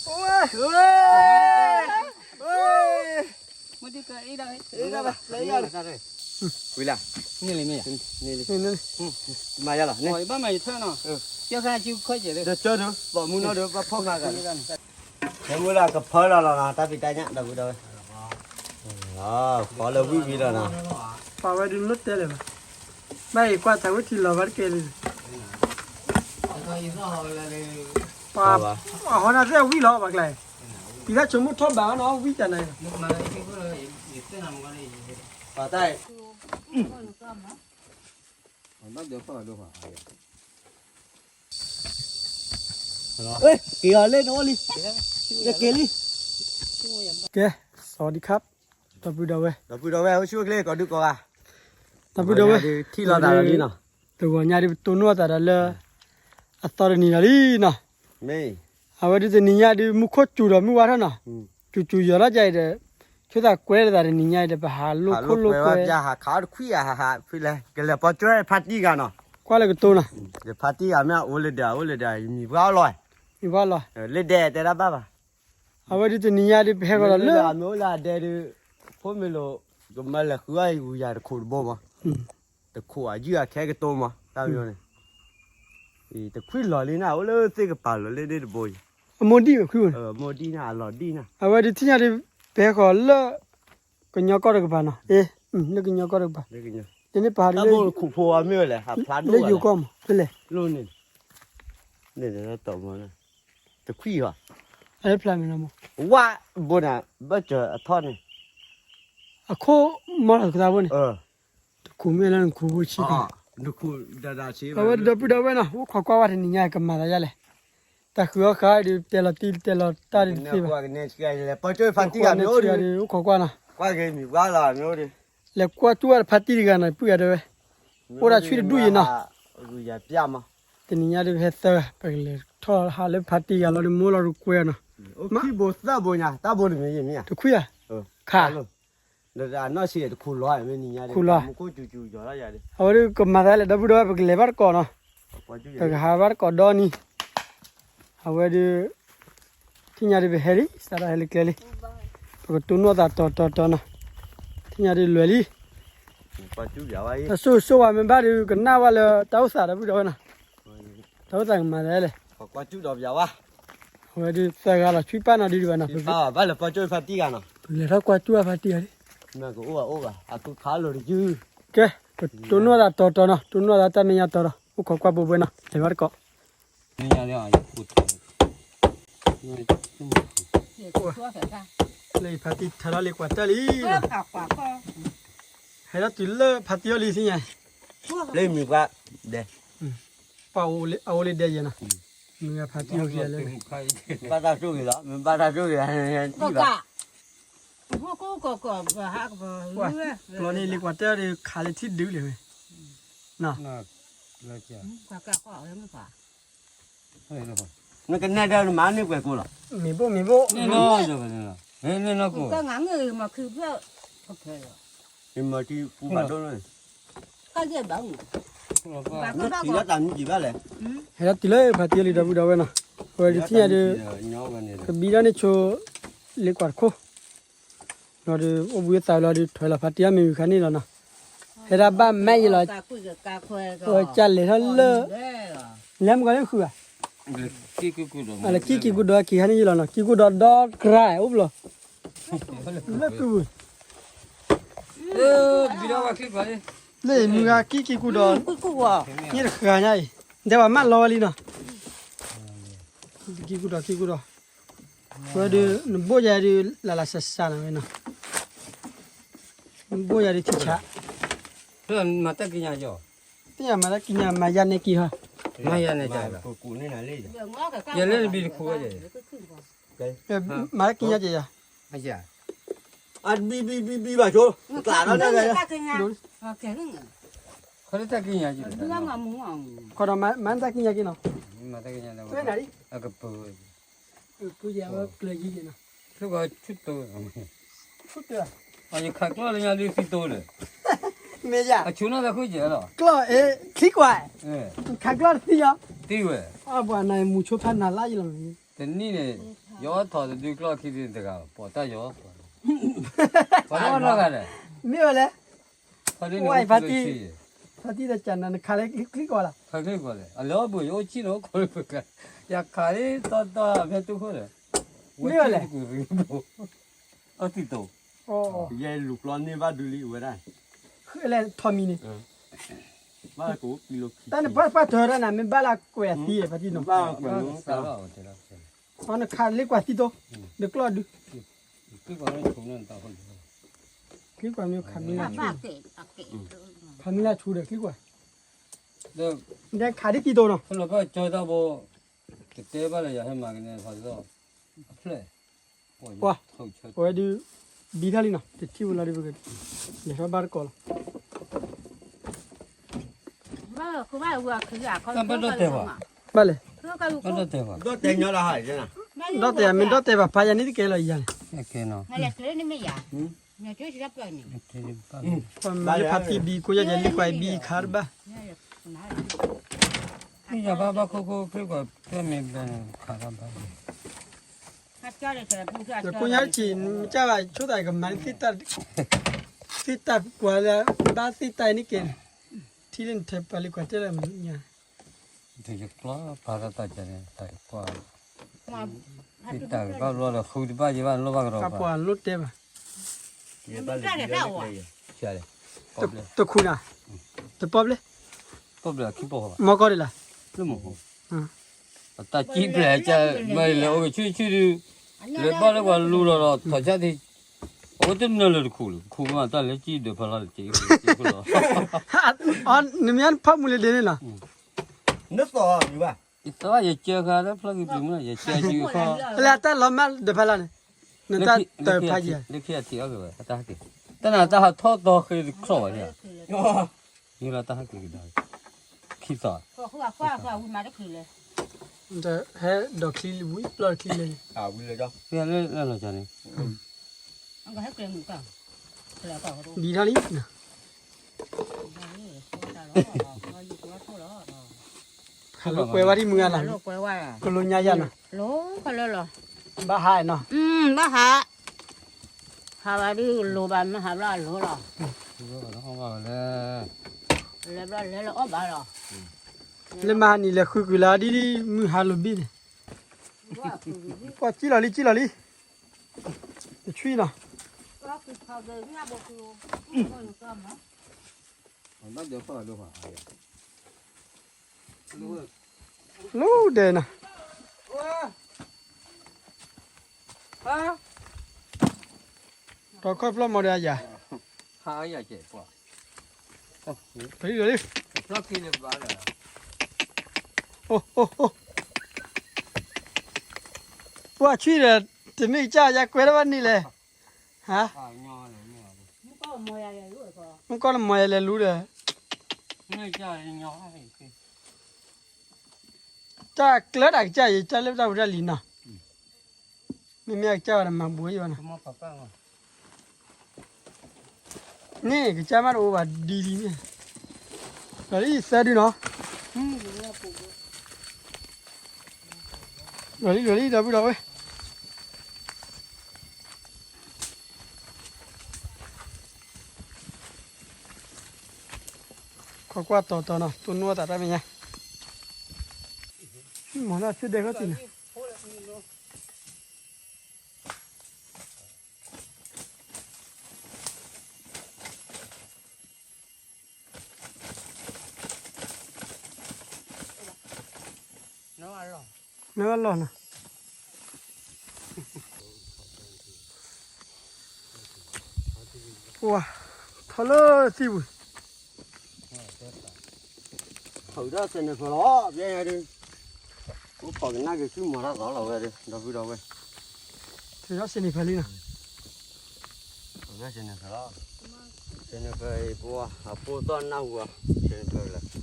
ဝဲ ဝဲ ဝဲ မုၢ်တံၢ်ကအံၤဒီး ဝံၤလၢ န့ၣ်လံမ့ၢ်ယၤ န့ၣ်လံ မၤယၤလီၤ န့ၣ် ဘၣ်မၤယထၢၣ်နီၤ ကဲခါစုခွဲးကဲးလၢ ဒီးကၠီဒုး ဘီမုၢ်နီၢ်ဒုး ဘၣ်ဖီၣ်ဃာ်ကဲး ခဲမုၢ်လၢကဖၢလီၤလီၤနီၤ တၢ်ဖံးတၢ်ညၣ်ဒီပုၢ်ဒီဝဲၢ် ဃီလၢဝံၣ်ဝံၣ်လီၤနီၤ ပှၤဝဲဒုးလိၣ်တဲလၢၤဘၣ် ဘၣ်အံၤကွၢ်တၢ်ဝဲထံလီၤဘၣ်တကဲလံ ပှၤ အဟီန့ၣ်သ့ၣ်ဝံၣ်လီၤ ပှၤကျါ ပံၤလၢဆိကမိၣ်ထီၣ်ဘးနီၤ ဝံၣ်တၢ်န့ၣ် ပှၤတၢ် က့ၤအီၤလၢနအိၣ်လံ က့ၤလံ ကဲ สวัสดีครับ ဒီပုၢ်ဒီဝဲၢ် ဒီပုၢ်ဒီဝဲၢ် အိၣ်ဆူၣ်အိၣ်ချ့ ကိးဒုကိးဂၤ ဒီပုၢ်ဒီဝဲၢ် ထံၣ်လိာ်သးလီၤလံနီၤ တဂီၤညါဒုး ပတိၢ်နီၣ်သးဒီးလၢ အသီတနံၤလီၤလံနီၤ အဝဲဒုးတနံၤညါဒုး မူခိၣ်စူၤဒီးမုၢ်ဝါထီၣ်နီၤ စူၤစူၤယီၤထီၣ်ကဲအံၤဒီး ဆိသးကွဲလိာ်သးတနံၤညါအံၤဒီး ပဟးလိာ်ခိၣ်လိာ်ကွဲ ဟးခးအီၣ်တခွံၣ်ဧါ ဟးဟးဖဲလဲၣ် ကလဲၤပီကၠိဖါတံၢ်ဂၤနီၤ ကွၢ်လၢကတိၤနီၤ ယဖါတံၢ်ဂၤမ့ၢ်အိၣ်လၢဒဲး အိၣ်လၢဒဲး ယမံၤပှၢ်အီၣ်လီၤ မံၤပှၢ်လီၤ လၢဒဲးတဲတၢ်ဘၣ်ဘၣ် အဝဲဒုးတနံၤညါဒုး ပဟဲဃီၤဒီးလၢ မ့ၢ်လၢအမ့ၢ်အိၣ်လၢအဒဲဒုး ဖိမ့ၢ်လိာ် ကမၤလဲၤဃုအီၣ်ဂုၤယၤတခိးတဘိမး တခိးအယုၢ်အခဲကတိၤမး တၢ်မ့ၢ်န့ၣ် တခွံၣ်လီၤလံန့ၣ် အိၣ်လၢသ့ၣ်ကပၤလီၤလၢဒ့ၣ်တဘိ အမိၢ်ဒံၣ်ဝဲခွံၣ်ဝဲန့ၣ် အမိၢ်ဒံၣ်န့ၣ် အလီၤဒံၣ်န့ၣ် အဝဲဒုးထံၣ်ညါဒုး ပဟဲဃီၤလၢ ကညီကီၢ်တကပၤနီၤ အ့ လၢကညီကီၢ်တကပၤ လၢကညီ တန့ၢ်ပာ်ဒုးလၢ တၢ်ဘိခိးဖိအမ့ၢ်ဝဲလဲၣ် ဟးဖျါဒိၣ် လၢယိၤကီၢ်မး ဖဲလဲၣ် လိၣ်န့ၣ် န့ၣ် တခွံၣ်ဟီ အဖျါမ့ၢ်နီၤမး ဝၣ်ဘိန့ၣ် ဘၣ်စၢၤအထီၣ်န့ၣ် အခိၣ်မီၢ်လီၤကသးဘိန့ၣ် တခူးမ့ၢ်လၢနခူးဘိဆံးကီး အဝဲဒီပုၢ်ဒီဝဲၢ်နီၤ အိၣ်ခိးကွၢ်ဝဲတနံၤညါကမၤသးယါလဲၣ် တၢ်ဃုအီၣ်ဃာ်ဒုး တဲလီၤတံၢ်တဲလီၤတၢ်ဒုးတသ့ဘၣ် ပီကၠိဖါတံၢ်ဂၤမ့ၢ်အိၣ်ဒုး လဲၤကွၢ်ကၠူၣ်ဝဲဖါတံၢ်တဂၤနီၤ ပုၢ်ဂၤတဲဝဲ အိၣ်ဒီးဆွံတဒူၣ်ယံၤနီၤ တနံၤညါဒုးပဟဲသၢဂၤ ပကလဲၤထီၣ်ဟးလၢဖါတံၢ်ဂၤလီၤဒုး မိၢ်လီၤဒုးကွဲနီၤ ခံဘိသၢဘိညါ တၢ်ဘိတမံၤယံၤမ့ၢ်ဧါ တခွံၣ်ဧါ ခး အနီၢ်ဆံးတခူးလီၤ မ့ၢ်နံၤညါဒုး ခူးလီၤ မူခိၣ်စူၤစူၤယီၤထီၣ်ယၤဒုး အဝဲဒုးကမၤသးလဲၣ် ဒီပုၢ်ဒီဝဲၢ် ပကလဲၤဘၣ်တကိးနီၤ ပကဟးဘၣ်တကိးဒီနံၤ အဝဲဒုး ထံၣ်ညါဒုးပဟဲလံ စးထီၣ်ဟဲလၢကျဲလံ ပကတိၢ်နီၣ်သးတီတီတီနီၤ ထံၣ်ညါဒုးလွဲၢ်လံ တၢ်စိၢ်စိၢ်ဝဲမ့ၢ်ဘၣ်ဒုး ကနၣ်ဝဲလၢတၢ်အိၣ်သးဒီပုၢ်ဒီဝဲၢ်နီၤ တၢ်အိၣ်သးကမၤသးလဲၣ် အဝဲဒုးသၢဂၤလီၤ ဆွံပာ်နီၤဒုးဒံးဘၣ်နီၤ ပလဲၤထီၣ်ကွၢ်ကၠူၣ်အဖါတံၢ်ဂၤနီၤ ကအိၣ်ဘၣ်အိၣ်ဘၣ် အသူခးလိာ်တယုၢ် ကဲ ပတိၢ်နီၣ်သးတီတီနီၤ တိၢ်နီၣ်သးတၢ်မဲာ်ညါတီတီ အိၣ်ခိးကွၢ်ဘိဘိနီၤ လဲၤဘၣ်တကိး လၢဖါတံၢ်ထါထီၣ်လံကွၢ်တၢၢ်လံ ဟဲထီၣ်တုၤလၢဖါတံၢ်အီၤလံသ့ၣ်ညါ လၢမံၤပှၢ်ဒဲး ပှၤအအိၣ်လၢဒဲးယဲနီၤ မံၤဖါတံၢ်အီၤလံ ဘၣ်တၢ်တိၢ်ဂ့ၤလီၤ မ့ၢ်ဘၣ်တၢ်တိၢ်ဂ့ၤ ပျီန့ၣ်လံကွၢ်တၢၢ်ဒီးခးလၢထံဒုးလံဝဲ နကနဲၣ်ဒၣ်နမၤန့ၢ်ကွဲးကိလီၤ မ့ၢ်ဘိၣ်မ့ၢ်ဘိၣ် မ့ၢ်နီၢ်ကီၢ် မ့ၢ်နီၢ်ကီၢ် မ့ၢ်မၤတံၤပူၤဘၣ်ဒိၣ်န့ၣ် ထံၣ်လီၤတၢ်မံၤကံဘၣ်လဲၣ် ဟဲထီၣ်တုၤလၢဖါတံၢ်အီၤလံဒီပုၢ်ဒီဝဲၢ်နီၤ အဝဲဒုးထံၣ်ညါဒုး ကဘံထီၣ်န့ၢ်ဆိ လ့ကွၢ်တခိၣ် လီၤဒုး အိၣ်ဘှံးသးလီၤဒုး ထွဲလီၤဖါတံၢ်အမံၤဝံၤခါန့ၣ်လီၤနီၤ ဟဲဒၣ်ဘၣ်မဲာ်ယဲလီၤ အဝဲကလဲၤထီၣ်လၢ လဲၤမုၢ်ကီၤလၢဃုာ်ဘၣ် လၢကံၢ်ကံၢ်ကူဒီးက့ၤခါန့ၣ်ယဲလီၤနီၤ ကံၢ်ကူဒီးဒီကရၢ်အိၣ်ဘျီ လၢသူ လၢမုၢ်ဂၤကံၢ်ကံၢ်ကူဒီး ညၣ်တဃၢၤညါအံၤ တဲဝဲမၢလီၤဝဲလံနီၤ ကံၢ်ကူဒီးကံၢ်ကူဒီး ဝဲဒုး နဘိၣ်ယၤဒုး လၢ်လၢ်စၢ်စၢ်နၤဝဲနီၤ နဘိၣ်ယၤဒုးထံဆး မၤတၢ်ကံးညာ်ယီၤ သ့ၣ်ညါမၤတၢ်ကံးညာ် မၤယၤနဲၣ်က့ၤဟီ မၤယၤနဲၣ်က့ၤ ယလဲၤတဘံတခိၣ်ဝဲ မၤတၢ်ကံးညာ်က့ၤယၤ အဘံဘံဘံဘံဘၣ်ဆိ ကျးထီၣ်တၢ်ကံးညာ် ခီတၢ်ကံးညာ် ခီဒီးမၤတၢ်ကံးညာ်က့ၤနီၤ မၤတၢ်ကံးညာ် အကပၤ ပယဲဝဲကျၢၤယံၤနီၤ ဆူၣ်ကီးဆူၣ်တိ ဆူၣ်တိ ယခးကျီၢ်လၢညါဒုးသံတိလၢ မ့ၢ်ယၤ အဆိနီၣ်သးခိၣ်ယဲလီၤ ကျီၢ်အ့ ခံကွၢ် ခးကျီၢ်တသံယီၤ သံဝဲ အဘၣ်နၤမူဆိဖးနၤလၢယလီၤ တနံၣ်န့ၣ် ယထီၣ်တဒုကျီၢ်ခံဒုတဂၤ ပိာ်တၢ်ယီၤ, ပှၤလီၤဂၤဒီး, မ့ၢ်ဝဲလဲၣ်, ဝါအံၤဖါတံၢ်, ဖါတံၢ်တကးနၤ နခးလၢချံကီးလီၤ, ခးချံကီးလဲၣ်, အလဲၤအိၣ်ဘှံးယအိၣ်ဆံၣ်နီၤခိၣ်လၢပက, ယခးလံတီတီဖဲတူၢ်ခိၣ်ဒီး, မ့ၢ်ဝဲလဲၣ်, အီၣ်တံၢ်တိၤ, ယဲလူၤကျီန့ၢ်ဘၣ်ဒုလံဝဲဒၣ်, ဃဲလဲၣ်ထီၣ်မံၤန့ၣ်, တၢ်နပှၢ်ပှၢ်တၢၢ်တၢ်နၤ မ့ၢ်ဘၣ်လၢကွဲးအသံဖါတံၢ်နီၤ, အနခးလ့ကွၢ်သံတိၤ, ဒီးကျီၢ်ဒု, ချံကွၢ်မ့ၢ်ခးမံလၢဆူဒီးချံကွၢ်, ဒီးခးဒ်သံတိၤနီၤ, ကတဲဘၣ်လၢယၤဟဲမၤကန့ၣ်ဖးသီ, အဖျဲၣ်, ပှၤ, အဝဲဒုး, ဘံထီၣ်လံနီၤ တထံၣ်ဝဲလီၤဒုး, လဲၤထီၣ်ဘၣ်တကိးလီၤ, ဘၣ်လဲၣ်, ဒီးတဲ, ဒီးတဲယၤမ့ၢ်ဒီးတဲဘၣ်ဖးယၤန့ၣ်တကဲလီၤယၤန့ၣ်, ပှၤမၤလၢဖးတံၢ်ဘံကိးယၤယၤလံကွၢ်ဘံခါတဘၣ်, ယဘၣ်ဘၣ်ခိၣ်ခိၣ်ချံကွၢ်ဖဲမ့ၢ်ဘဲခးတဘၣ်, ဒီးကိးညါတထံၣ် နကဘၣ်ဆိသးကမၤန့ၣ်, သ့ၣ်တၢ်ကွၢ်လၢ, ဘၣ်သ့ၣ်တၢ်အံၤန့ၣ်ကဲ, ထံလၢနထဲပှၤလံကွၢ်တဲလၢမညါ, ယကျီၢ်ပာ်တၢ်တၢ်ကဲန့ၣ် တၢ်ကွၢ်, သ့ၣ်တၢ်ကဘၣ်ဘျီဒီးဃုတဘၣ်ယဘၣ်လိၣ်ဘၣ်ကဒီး, ပှၤလိၣ်တဲဘၣ်, တခူနၤ, တပီဘျဲၣ်, မီကီဒ်လၢ်, အတၢ်ကံၣ်ပျဲၢ်ကမၤလဲၤအိၣ်ကဆူၣ်ဆူၣ်ဒုး, လဲၤဘၣ်လၢပှၤလူလီၤဒီးထီၣ်ဆၣ်သ့, အဝဲတနၢၤလၢတခူလၢၤ တခူမးတၢ်လဲၤကံၣ်ဒၢးဖးလီၤတက့ၢ်, နမ့ၢ်ဖးမူလၢဒ်န့ၣ်နီၤ, နသီၣ်ဘၣ်, ယသီၣ်ယကၢဃာ်လၢဖျီၣ်ကံၤပျံၤမး ယကၢဃာ်, လၢတၢ်လီၤမၢ်ဒၢးဖးလီၤန့ၣ်, နတၢ်တၢ်ဖးယၤ, လၢခံအထံအီၣ်က့ၤဝဲ, တၢ်ဟဲက့ၤ, တၢ်နၤတၢ်ဟးထီၣ်သီဃ့တခီၣ်ဘၣ်ယၤ, ယလီၤတၢ်ဟဲက့ၤကဒါ, ခံသီၣ်, ဟဲဒီးချံဝံၤပျီၢ်ချံလဲၣ်, လၢလီၤကန့ၣ်, ဒ်ထီၣ်လံ, ဟးလိာ်ကွဲဝဲဒ်မုၢ်ဂၤလီၤ, ကလိညါယၤနီၤ, ဘၣ်ဟးနီၤ, ဘၣ်ဟး, ဟးဘၣ်ဒ်လိၤဘၣ်မ့ၢ်ဟးဘျီအလိၤလီၤ, လဲၤဘျီလဲၤလီၤအီၣ်ဘၣ်လီၤ, လၢမဟါနံၤလဲၤဃုကွံာ်လၢဒ်မုၢ်ဟါလိာ်ဘ့ၣ်န့ၣ်, ကွၢ်ကံၣ်လီၤလံကံၣ်လီၤလံ, တဆံနီၤ, လီၤဒဲးနီၤ, တီခီၣ်ဖျီၣ်မီၤဒီးအယၤ, လီၤလံလီၤလံ, အိၣ်အိၣ်အိၣ်, ပှၤဆံၣ်ဒီး, တမ့ၢ်ကစၢ်ယကွဲလၢဘၣ်န့ၣ်လဲၣ်, ဟါ, မ့ၢ်ကီၢ်လၢမီၤယၤလဲၤလူဒီး, တၢ်ကျၢတၢ်ကစၢ်ယတၢ်လၢတၢ်ဝံတၢ်လံၤနီၤ, မ့မ့ၢ်အကစၢ်ဝဲဒီးမၤဘူးယၤနီၤ, န့ၣ်ကစၢ်မးတအိၣ်ဘၣ်ဒ်ဒ်န့ၣ်, လီၤလံသၢဒုနီၤ, လီၤလံလီၤလံဒီပုၢ်ဒီဝဲၢ် ကွၢ်ကွၢ်တီတီနီၤ တိၢ်နီၣ်သးတၢ်မဲာ်ညါ မၤလၢဆ့ဒဲးခီၣ်ထံးန့ၣ် နလီၢ်နီၤ ပှၤ ထီၣ်လၢသံပူၤ ထုးထီၣ်စဲးန့ၣ်ဖဲလီၤ ပျဲညါဒုး အိၣ်ခိးကနၣ်က့ၤဆူမၤတၢ်သီလီၤဝဲဒုး ဒီပုၢ်ဒီဝဲၢ် ထုးထီၣ်စဲးန့ၣ်ဖဲလံနီၤ ထုးထီၣ်စဲးန့ၣ်ဖဲလီၤ စဲးန့ၣ်ဖဲအံၤ ပှၤအဖိသီၣ်နၢ်ဟူအီၤ စဲးန့ၣ်ဖဲလၢ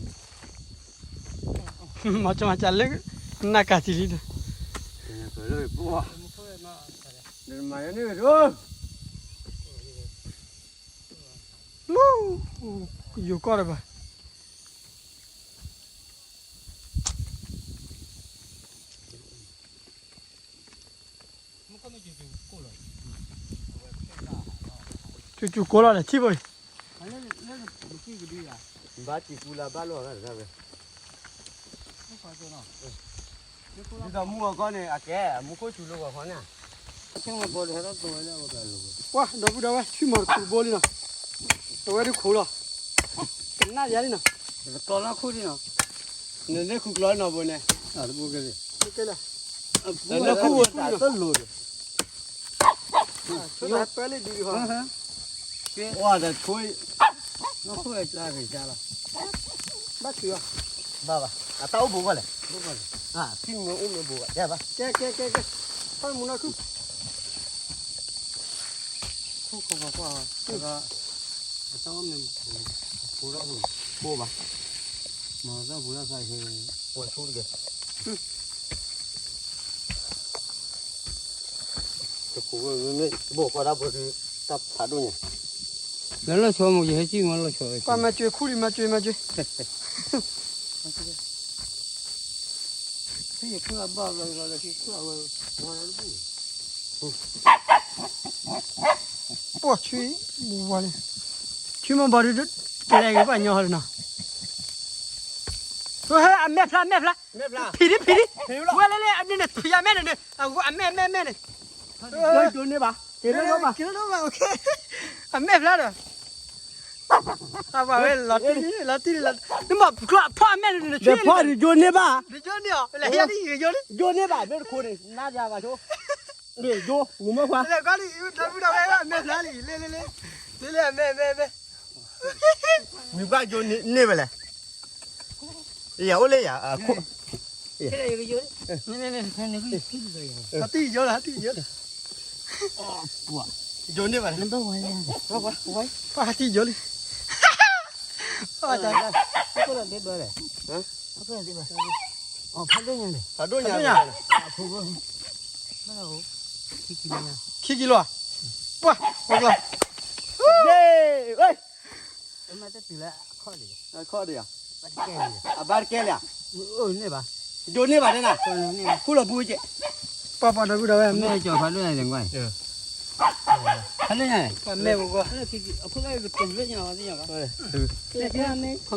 မၤကမၤကလၢ နၢ်ကၤတံၤလံနီၤ စဲးန့ၣ်ဖဲလၢပှၤ မၤန့ၣ်ဒုး လီၤ ယိၤကီၢ်တဘၣ် လီၤ ကၠူၣ်ကၠူၣ်ကိးလီၤလဲၣ် ထံၣ်ဘိအံၤ, ဘၣ်စံၣ်ကူလၢဘၣ်လိာ်သးတဂၤဝဲ, ဒ်သိးမူအီၤခီန့ၣ် အကဲ မူခိၣ်စူၤလိာ်ဂီၤခီန့ၣ်, ပှၢ် ဒီပုၢ်ဒီဝဲၢ် ဆူၣ်မီၤတကူၣ်တဘိလံနီၤ, အဝဲဒၣ်ခိၣ်လီၤ, ကနၣ်ယါလံနီၤ, တကျီလၢခိၣ်ဒံနီၤ, နန့ၢ်ခူကျီနီၤဘိန့ၣ်, တဘိကဲလံ, လၢခိၣ်ဝဲတၢ်တလိၤဒီး ပၢလံဒ်အံၤ, ဝါတခိၣ်, နီၢ်ခိၣ်ဝဲကျါက့ၤကျါလီၤ, ဘၣ်တုၤအီၤ, ဘၣ်ဘၣ်, အတၢ်အိၣ်ဘူးဘၣ်လဲၣ်, ထံၣ်မ့ၢ်အိၣ်မ့ၢ်ဘူးဘၣ်, ကဲဘၣ်, ကဲကဲကဲ, ဖၣ်မူနီၢ်ခု ခိၣ်ခိၣ်ခိၣ်ခိၣ်, အတၢ်အိၣ်မ့ၢ်ဘူး, ဘူးဘၣ်, မၤတၢ်ဘူးလၢသးဟဲ, ဝဲဆူၣ်တက့ၢ်, တခိၣ်မ့ၢ်ဘိၣ်ဃီတၢ်ဘိၣ်ဒီး တၢ်ဖးဒိၣ်ညါ, လၢလီၢ်ဆီမ့ၢ်ယဟဲစံၣ်မ့ၢ်လီၢ်ဆီ, ပှၤမၤစၢၤခူလံ မၤစၢၤ မၤစၢၤ ပှၢ်ဆူၣ်, ဝါလံ, ဆူၣ်မ့ၢ်ဘီဒုး ကလဲၤဂ့ၤပှၤညီဟီလီၤနီၤ, ဟဲ အမဲာ်ဖျါ အမဲာ်ဖျါ, ဖံးဒံး ဖံးဒံး, ဝဲလဲၣ်လဲၣ် အန့ၣ်န့ၣ် ဖံးအမဲာ်န့ၣ်န့ၣ် အဂိၢ် အမဲာ် မဲာ် မဲာ်န့ၣ်, ဒိးန့ၢ်ဘၣ်, က့ၤလၢဘၣ်, အမဲာ်ဖျါဒီး အဝဲလီၤတံၢ်လီၤတံၢ်လီၤ, နမ့ၢ်ဖျါဖီၣ်အမဲာ်န့ၣ် နဖီၣ်ဒိးန့ၢ်ဘၣ်, ဒိးန့ၢ်အီၤ လဲၤဟံးဒ်အံၤ ယိန့ၣ်, ယိန့ၢ်ဘၣ် မ့ၢ်တခိၣ်န့ၣ် နါယၤဘၣ်ဆိ, ယိ မူမၢခွါ, လဲၤကွၢ်ဒ်အံၤ ဒီပုၢ်ဒီဝဲၢ် အမဲာ်ဖျါလံ လဲၤလဲၤလဲၤ, လဲၤလဲၤ အမဲာ် မဲာ် မဲာ်, မ့ၢ်ကွၢ်ယိန့ၢ်ဝဲလဲၣ်, ယအိၣ်လၢယၤအခိၣ် အတံၢ်ယိလီၤ အတံၢ်ယိလီၤ, ယိန့ၢ်ဘၣ်, ပှၤတံၢ်ယိလံ, ဖးဒိၣ်ညါ, ခံကံလိၤ, ပှၤ ဝဲကျီ, အခီၣ်ဒံး, အဘၣ်တကဲလၢၤ, ယိန့ၢ်ဘၣ်တဲနၤ, ခူၣ်လီၤပူၤကဲ, ပှၤပှၤဒီပုၢ်ဒီဝဲၢ် မ့ၢ်ကၠီၤဖးဒိၣ်ညါလဲၣ်ကွၢ်, ဖးဒိၣ်ညါ, အဖိလၢကတၢၢ်လၢညါဝဲသ့ၣ်ညါဘၣ်, ခီ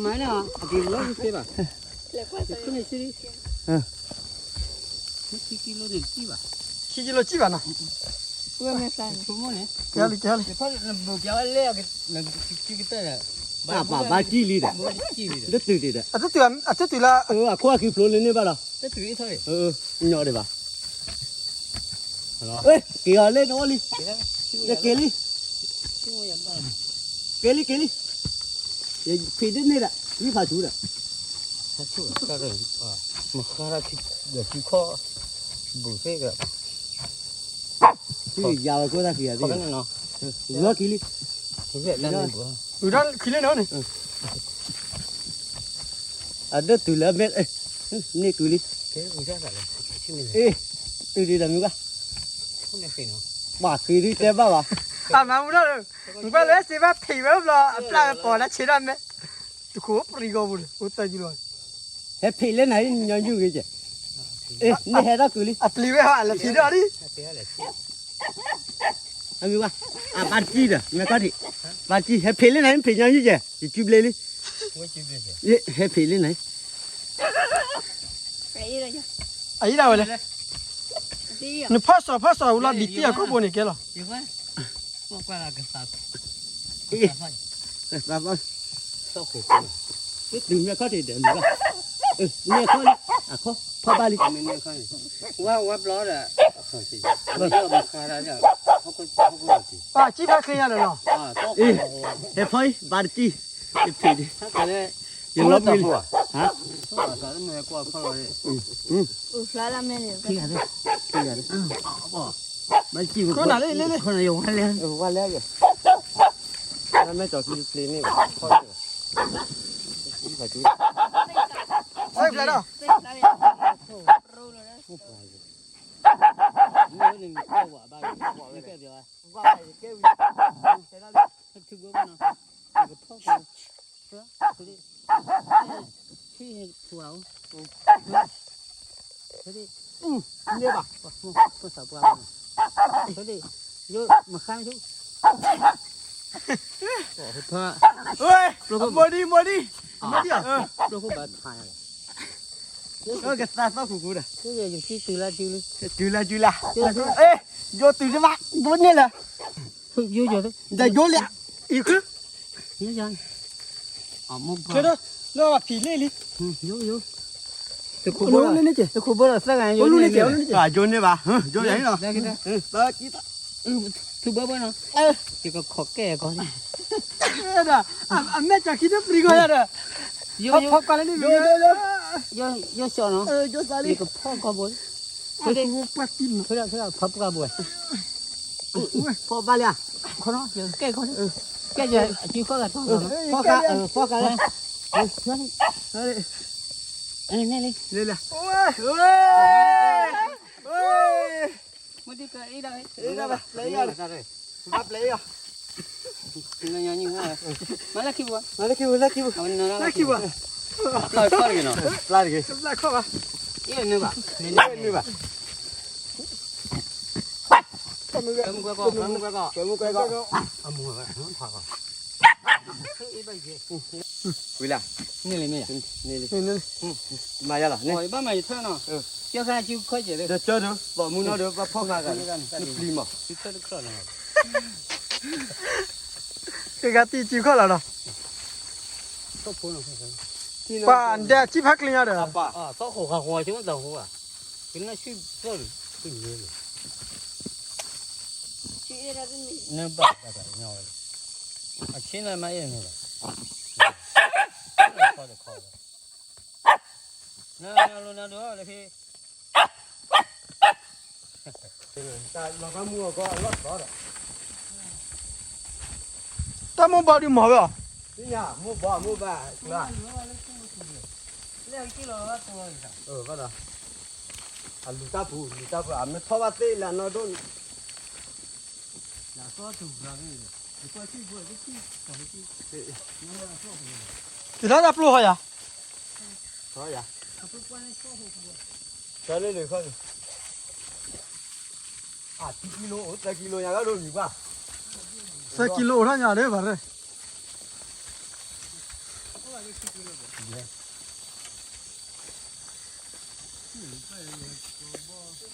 မၤန့ၣ် အက့ၤလီၤသ့ဘၣ်, ခိၣ်န့ၣ်စံးလံ, ခံကံလိၤန့ၣ်စံးဘၣ်, ခံကံလိၤစံးဘၣ်နီၤ, ဆိကမိၣ်န့ၣ်, ကဲလံ ကဲလံ, တၢ်ပာ်ဘၣ်ကံၣ်လံဒီး, လၢတုၤဒံးဒီး, အတတုၤလၢ, အခိၣ်အခံဖျိလၢန့ၢ်ဘၣ်လီၤ, ညီဒံးဘၣ်, က့ၤအီၤလၢနအိၣ်လံ, က့ၤလံ, က့ၤလံ က့ၤလံ, ယဖံးဒ်န့ၣ်ဒီး ယဖးဆူဒီး, မဃါဒီးခံခီ, ဘူးသ့ၣ်ဒီး, ယၤဝဲကိၢ်တၢ်ခံဂၤသ့ၣ်, ဝံၤအီၤခံလံ, ဝံၤဒၣ်ခံလံနီၤန့ၣ်, အဒိၣ်တုၤလၢမဲာ်, န့ၢ်ကုလံ, အ့, တုၤဒံးဒီးမုၢ်ဘၣ်, ပှၤဃ့ဒုတဲဘၣ်ဘၣ်, အမၤမူထီၣ်လၢ, မုၢ်ဘၣ်လၢစ့ဘၣ်ဖံးဝဲဘျီ အပျၢ်ဝဲပိာ်ဒၣ်ဆံးဒၣ်မဲာ်, တခိၣ်ပရံဂီၢ်ပူၤန့ၣ် အိၣ်တၢ်ကံလီၤ, ဟဲဖံးလၢနၤ ညီနုၢ်ဂ့ၤကဲ, အ့, န့ၣ်ဟဲထီၣ်ကုလံ, အပျံၤဝဲဟီ အလဲၤဖံးဒီးလံ အမ့ၢ်ဝဲ, အဘၣ်တံၢ်ဒီး မ့ၢ်ကီၢ်ဒံး, ဘၣ်တံၢ် ဟဲဖံးလၢနၤ ဖံးညီယုၢ်ကဲ, ယစုဘျ့လံ, ဟဲဖံးလၢနၤ, အအံၤဒၣ်ဝဲလဲၣ်, နဖီၣ်စီၤဖီၣ်စီၤဝံၤလီၤ ဘံၣ်တံၢ်အကိာ်ဘိန့ၣ်ကဲလီၤ, သးဘၣ်, သးဘၣ်, တုၤမ့ၢ်ခီၣ်ထံးဒီးမ့ၢ်ဘၣ်, မ့ၢ်ခီၣ်လံ, အခီၣ်ဖီၣ်ဘၣ်လံ, ဝဲဝဲဘျီဒီး, ပှၤကံၣ်ဖဲခဲညါဒီးနီၤ, ဟဲဖီၣ်အံၤ ဘၣ်တံၢ်, ယဖံးဒံး, ယလီၤမံၤလံ, ဟါ, ဘၣ်တံၢ်, ခိၣ်နၤလံလံလံ, ဝါလဲ, ဝါလဲ, မ့ၢ်ကီၢ်ကံဖျ့န့ၣ်, ဖျ့ဖျ့ဒီး န့ၢ်ဘၣ်, ယိမခါနဆိ ဝဲ မိၢ်ဒံ မိၢ်ဒံ မိၢ်ဒံ ကသးသီၣ်ခိၣ်ကိဒီး တုၤလၢတုၤလၢ တုၤလၢတုၤလၢ ယိတုၤတဘၣ် ဒိၣ်န့ၣ်လၢ ယိယိ ယိလၢ ယိ လၢဖံးလ့ၣ်လံ တခိၣ်ဘိလီၤသၢဂၤ ယိန့ၣ် ယိန့ၣ်ဘၣ် ယိန့ၣ်ဘၣ် ထုးဘၣ်ဘၣ်နီၤ ယကခိးကဲၣ်ကီးန့ၣ် အမဲာ်ကၠီခံတပျံၤကီးယၤဒီး ဖီကွၢ်လၢန့ၣ် ယိစီၣ်နီၤ ယကဖီကီးဘိ ဖီပှၢ်ဘိ ဖီဘၣ်လံ ခီနီၤ ယကဲၣ်ကီး ကဲၣ်ကီး အစုဖီဂၤထီၣ် ဖီဂၤ ဖီဂၤလၢ န့ၣ်လံ န့ၣ်လံ မ့ၢ်ဒ်ကအဲၣ်ဒၣ် အဲၣ်ဒၣ်ဘၣ် ပျဲယီၤ ဘၣ်ပျဲယီၤ မၤလၢခံပူၤ မၤလၢခံပူၤ လၢခံပူၤ လၢခံပူၤ ဖျါတဂ့ၤနီၤ ဖျါတဂ့ၤ ဖျါခီၣ်ဘၣ် အ့ၣ်နုာ်ဘၣ် နုာ်ဘၣ် မုၢ်ကွဲကီၢ် မုၢ်ကွဲကီၢ် မုၢ်ကွဲကီၢ် အမုၢ်ကွဲကီၢ် ဝံၤလၢ န့ၣ်လံမ့ၢ်ယၤ မၤယၤလီၤ ဘၣ်မၤယထၢနီၤ ကၢခါစုခီၣ်ကဲးလၢ ဒီးကၢဒီး ဘၣ်မူနီၤဒီး ဘၣ်ဖီၣ်ဃာ်ဂၤ ပျံၤမး တခီတခီနီၤ ကဂၤတံၢ်စုခီၣ်လီၤနီၤ ပှၤဒဲးအစံၣ်ဖးကျ့ၤညါဒီး ပှၤ သီၣ်ခိၣ်ဃာ်ဃီၤ ဆိသးဟူဘၣ် ကနၢ်ဆံၣ်သီၣ်လံ နဘၣ်တၢ်ကညီဝဲလၢ အဆ့နမၤအ့ၣ်န့ၣ်ဘၣ် ခီတခီဝဲ နနလိနဒိလၢခံ လီၤဘၣ်မူအီၤကီးအလီၢ်သီဒီး တၢ်မိၢ်ဘီဒုးမၤဝဲအီၤ သ့ၣ်ညါ မိၢ်ဘီမိၢ်ဘၣ် ဘၣ်ဒီး အလူၤတၢ်ပူၤ လူၤတၢ်ပူၤ အမ့ၢ်ထီၣ်ဘၣ်သ့ၣ်လၢအနီၢ်ဒိၣ်န့ၣ် က့ၤထီၣ်တၢ်ပျိၢ်ဃီယၤ ထီယၤ ထီလၢလၢခီၣ် အထ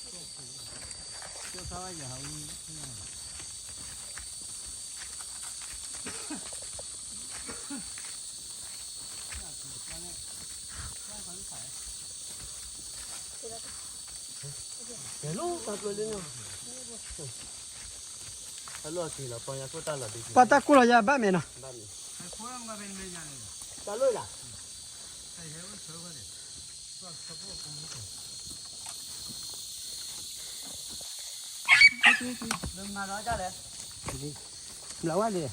ံကံလိ သၢကံလိညါကဒိၣ်မံၤကွၢ် သၢကံလိအိၣ်ထီၣ်ညါဒီးဘၣ်ရဲ ပှၤတၢ်ကိၢ်လီၤယၤဘၣ်မ့ၢ်နီၤ တၢ်လိၣ်လၢ မၤဝဲဒၣ်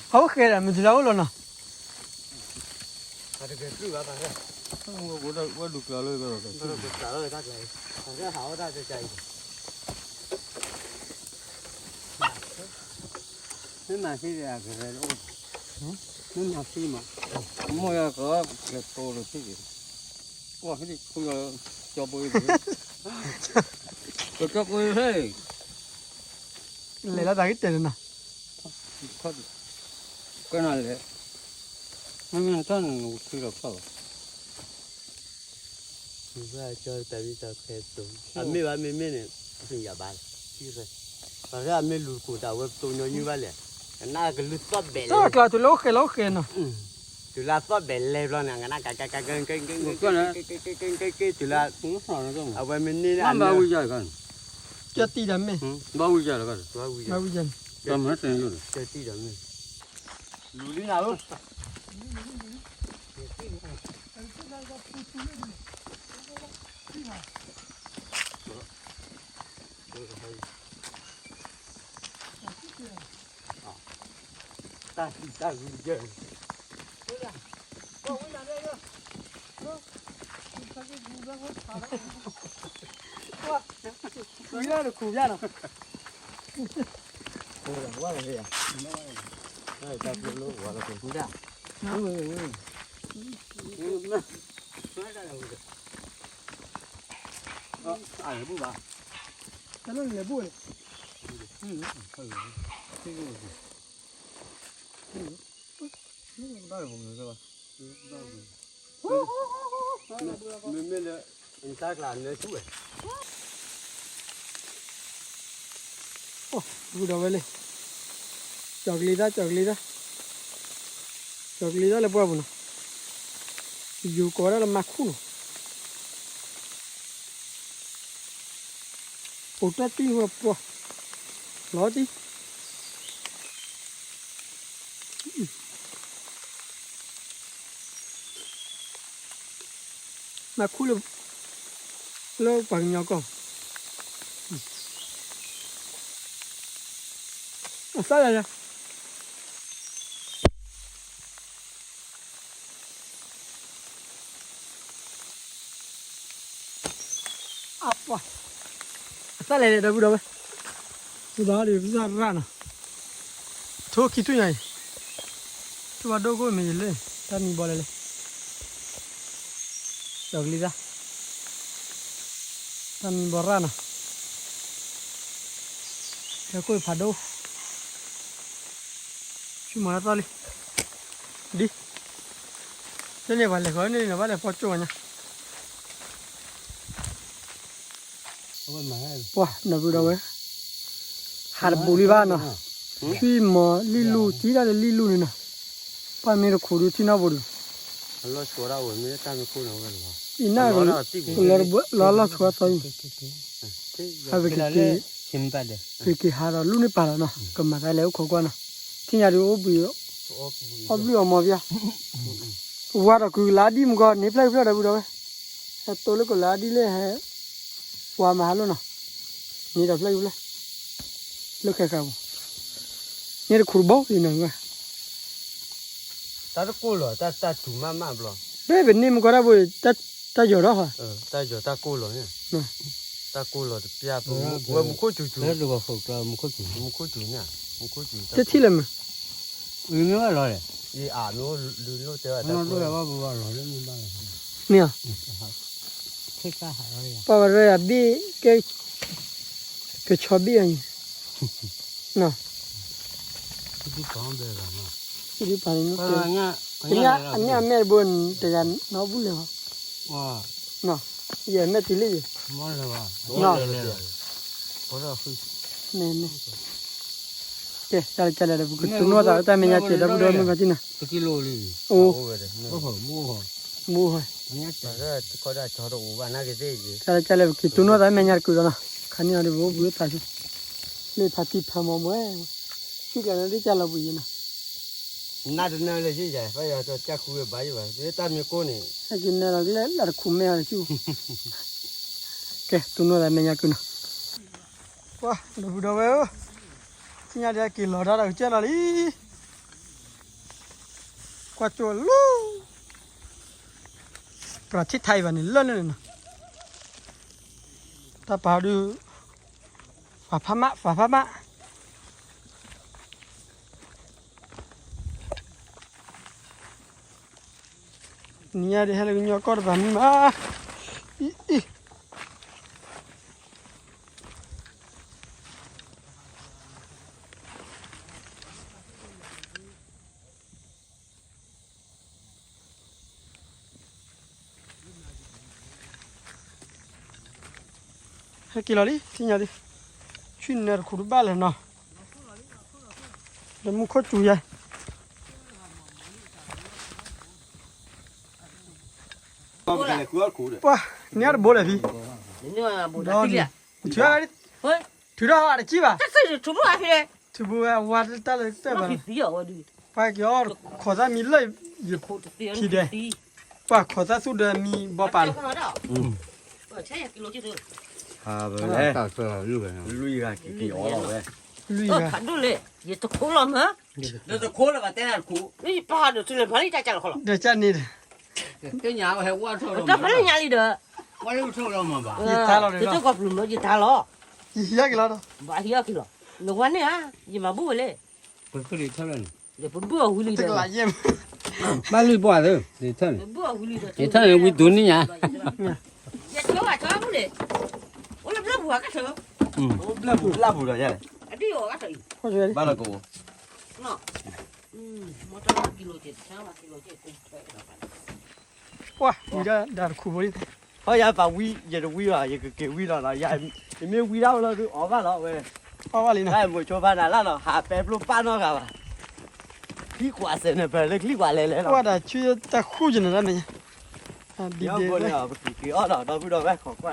အအိၣ်ဃဲဒီး မ့ၢ်တလၢအိၣ်လီၤနီၤ ဝဲဒုးကျါလၢ တၢ်ကျါ ဟးဝဲဒၣ်တၢ်ကျါအံၤ မ့ၢ်မၤသံဒီးအကရၢတအိၣ် မ့ၢ်မၤသံမး မိၢ်ယၤကလဲၤတိၢ်လိာ်သံက့ၤ ကွၢ်ဟဲဒ်ခူယီၤ ကၠီပူၤအံၤ ကၠီပူၤဟဲ လဲၤလၢတၢ်ဂ့ၢ်တဲာ်လီၤနီၤ ကနၤလဲၣ် မ့မ့ၢ်တၢ်နနူၤထံလီၤဖျီၣ်လီၤ ကၠီတၢ်ဝံၣ်တၢ်ခဲသိး အမ့ၢ်ဘၣ်မ့မ့ၢ်န့ၣ် ယၤဘၣ်လီၤ ပှၤလၢအမ့ၢ်လူၤတကိးတၢ်ဝဲပတိၢ်ညီနုၢ်ဘၣ်လဲၣ် ကနၣ်ကလုၢ်သီၣ်ဘဲးလဲၣ် တၢ်ကျါတုၤလၢအိၣ်ဃဲလီၤအိၣ်ဃဲနီၤ တုၤလၢသီၣ်ဘဲးလဲၣ်ဘျီန့ၣ် ကနၣ်ကကက ကကက တုၤလၢ အဝဲမ့ၢ်န့ၢ် ဘၣ်ဝံၤယၤလီၤ ကၠီတံၢ်ဒီးမ့ၢ် ဘၣ်ဝံၤယၤလီၤ ကၠီတံၢ်ဒီးမ့ၢ် လူၤလံနၤဧၢ တၢ်တံၢ်တၢ်ဂုၤယဲၢ် ဝဲတခူၣ်ပြၣ်နီၤ ဝဲ တၢ်ကျိလၢဝါလီၤက့ၤဒၣ်, တၢ်လၢလဲၤဘိၣ်န့ၣ်, မ့မ့ၢ်လၢ တၢ်ကျါနၢဆူၣ်ဝဲ အိၣ် ဝံၤဒီးဝဲလံ, ကၠီၤကလံၤတၢ် ကၠီၤကလံၤတၢ်, ကၠီၤကလံၤတၢ်လၢပှၢ်ပူၤနီၤ, ယိၤကိးဝဲဒၣ်လၢမၤခူၣ်နီၤ, အိၣ်တၢ်တံၢ်ဝဲပှၢ်, လီၤတံၢ် မၤခူၣ်လၢ လၢပှၤကညီကီၢ်, အသၣ်လဲၣ်လဲၣ်, အပှၢ်, အသၣ်လဲၣ်လဲၣ် ဒီပုၢ်ဒီဝဲၢ်, ဒီးဒုးသၣ်ရၣ်နီၤ, ထိခံထူၣ်ညါအံၤ, ထိဘၣ်ဒိၣ်ကိၣ်မ့ၢ်ယလၢ တၢ်မံဘီလဲၣ်လဲၣ် ဒီးကလံၤတၢ်, တၢ်မံဘီရၣ်နီၤ, ဟဲခိၣ်ဖးဒိၣ်, ဆူမၤတၢ်သီလံ, ဒ်, လၢန့ၣ်ပှၤလဲၤဃီန့ၣ်နီၤ ဘၣ်လဲၤဖီကၠိၣ်ဝဲညါ ပှၢ် ဒီပုၢ်ဒီဝဲၢ်, ဟးတဘူးလံဘၣ်နီၤ, ထွံၣ်မီၤလံၣ်လူၢ် ကံတၢ်လၢလံၣ်လူၢ်န့ၣ်နီၤ, ပှၢ်မ့ၢ်တခူးဒုးထံၣ်နီၣ်ဘိဒုး, အံၤနၢ် လီၤလီၤဆူအသီအံၤ, ဟးပက့ၤက့ၤ, ပက့ၤဟးဒီးလူၢ်န့ၢ်ပာ်လီၤနီၤ, ကမၤသးလဲၤအိၣ်ခိးကွၢ်နီၤ, ထံၣ်ညါဒုးအိၣ်ဘှံး, အီၣ်ဘျုးအီမီၤပျၢ် ဝါဒီးကုၤကလးဒ်မုၢ်ကီၢ် န့ၢ်ဖျၢၣ်ဖျၢၣ်ဒီပုၢ်ဒီဝဲၢ်, ဟဲတိလၢကုၤကလးဒ်လဲၣ်ဟဲ, ဝါမၤဟးလိၢ်နီၤ, န့ၢ်ဒီးဖျၢၣ်ဖျၢၣ်, လၢခဲခါပူၤ, န့ၢ်တခူးတဘိအံၤနီၤ, တၢ်တကိၢ်လီၤ တၢ်တၢ်တူၢ်မးမးဘျီ, ဖဲပန့ၢ်မုၢ်ကီၢ်တၢ်ဘိ တၢ်ယီၤထီၣ်ဟီ, တၢ်ယီၤတၢ်ကိၢ်လီၤန့ၣ်, တၢ်ကိၢ်လီၤတပျၢ်ပဝဲမူခိၣ်စူၤစူၤ, မူခိၣ်စူၤန့ၣ်, မူခိၣ်စူၤ တထံၣ်လၢၤမး, မ့ၢ်ဘၣ်လီၤလဲၣ်, အမ့ၢ်အိၣ်လုၢ်လိၣ်တဲဘၣ်တၢ်ကိၢ်လီၤ, မ့ၢ်ဧါ, ပှၤဝဲရၢယၤဘ့ၣ်ကဲ, ကဆီဘ့ၣ်အံၤ, နီၤ, ဒ်ပၤန့ၣ်, အမ့ၢ်အမဲာ်တဘိတဂၤနီၢ်ဘူၣ်လဲၣ်ဟီ, နီၤ, ယမဲာ်တုၤလံယံၤ, နီၤ, ကဲ တၢ်လၢကလဲၣ်ဒီး ပကတိၢ်နီၣ်သးလၢတၢ်မဲာ်ညါက့ၤ ဒီပုၢ်ဒီဝဲၢ်မုၢ်ဂၤတံၢ်နီၤ, အိၣ်, မူဟီ, တၢ်လၢကလဲၣ် ပကတိၢ်နီၣ်သးမဲာ်ညါတကုာ်ဒီးနီၤ, ခါန့ၣ်အီၤဒီးပအိၣ်ဘှံးအိၣ်သးဆူ, လၢဖးတံၢ်ဖးမီၤမ့ၢ်, ဆံးကျါန့ၣ်ဒ်ကၢ်လီၤဘှံးယံၤနီၤ, နတနၢ်လၢယံၤယၤ ပယီၤကၢ်ဃုဝဲဘၣ်ယံၤဘၣ် တၢ်မ့ၢ်ကိၢ်န့ၣ်, ဟဲက့ၤနၢၤလီၤကလဲၣ် လၢတခူးမဲာ်အီၤတဆူ, ကဲ တိၢ်နီၣ်သးမဲာ်ညါကုာ်နီၤ, ပှၤ ဒီပုၢ်ဒီဝဲၢ်ဧၢ, သ့ၣ်ညါဒ်အက့ၤလီၤတၢ်ဒီးကစၢ်လီၤလံ, ကွၢ်ကၠိလီၤ, ပှၤထံၣ်ထါအံၤဘၣ်န့ၣ်လၢလၢန့ၣ်နီၤ, တၢ်ပာ်ဒုး, ပာ်ဖးမး ပာ်ဖးမး နံၤညါဒ်ဟဲလၢကညီကီၢ်တပၤမံမး, အံၤ, ဟဲက့ၤလီၤလံ သ့ၣ်ညါဒ်, ဆံၣ်နၢၤတခူးတဘၣ်လဲၣ်နီၤ, လၢမူခိၣ်စူၤယၤ ပှၤ န့ၢ်တဘိလဲၣ်ဖံ, ဒီး, ထုးထီၣ်တကံၢ်ဘၣ်, ထုးဘိဝဲအဝၤတၢ်လၢတၢ်ဘၣ်လီၤ, ပှၤက့ၤအီၣ်ခိးသၣ်မံလၢယထံၣ်ဒဲး, ပှၤခိးသၣ်သူၣ်ဒီးမံဘီပာ်လီၤ, လွံၢ်ဂၤက့ၤက့ၤအီၣ်လီၤဝဲ, လွံၢ်ဂၤ, ယတခိးလီၤမး, ဒီးတခိးလၢၤဘၣ်တဲနၤတခိး, ဒီးကန့ၣ်ဒီး, တၢ်ဖးလၢညါလံဒီး, ယထါလီၤဒီး, ယထါလီၤ, ယဟံးအီၣ်က့ၤလီၤဒီး, ဘၣ်ဟံးအီၣ်က့ၤလီၤ, နဝၤန့ၣ်ဧါ, ယမၤဘူၣ်ဝဲလဲၣ်, ပကထီၣ်လၢန့ၣ် ပဘုၣ်အီၤဝံၤလံဒီး တကလးယဲၢ် ဘၣ်လွံၢ်ပှၢ်သၢ ယထၢၣ်န့ၣ် ယထၢၣ်န့ၣ်ဝံၤဒိးန့ၢ်ညါ ယဆိကမိၣ် အိၣ်လၢဘျီၣ်ပူၤအကထၢၣ် ဘျီၣ်ပူၤလၢ်ပူၤဒီးယါလဲၣ် အဒ်အီၤကထၢၣ်အံၤ ဘၣ်လီၤကအိၣ် ပှၤဝံၤဒၣ်တခူဘိလံ ဟီယၤပာ်ဝံ ယတဝံဘၣ် ယကက့ၤဝံလီၤလီၤ ယမ့ၢ်ဝံဒၣ်ဝဲလီၤဒုး အီၣ်ဘၣ်လီၤဝဲ အီၣ်ဘၣ်လံနီၤ မိၤဆိဖးနၤလၢ်လီၤ ဟးပဲဖျိပၢ်နီတဂၤဘၣ် ချံကွၢ်စဲးန့ၣ် ပလၢချံကွၢ်လဲၤလဲၤလီၤ ကွၢ်တၢ်ဆူတၢ်ဃူယန့ၣ်ဒၣ်န့ၣ် ဒ်ဒဲးဝဲ ပက့ၤက့ၤအီၣ်လီၤ ဒီပုၢ်ဒီဝဲၢ် ခိးကွၢ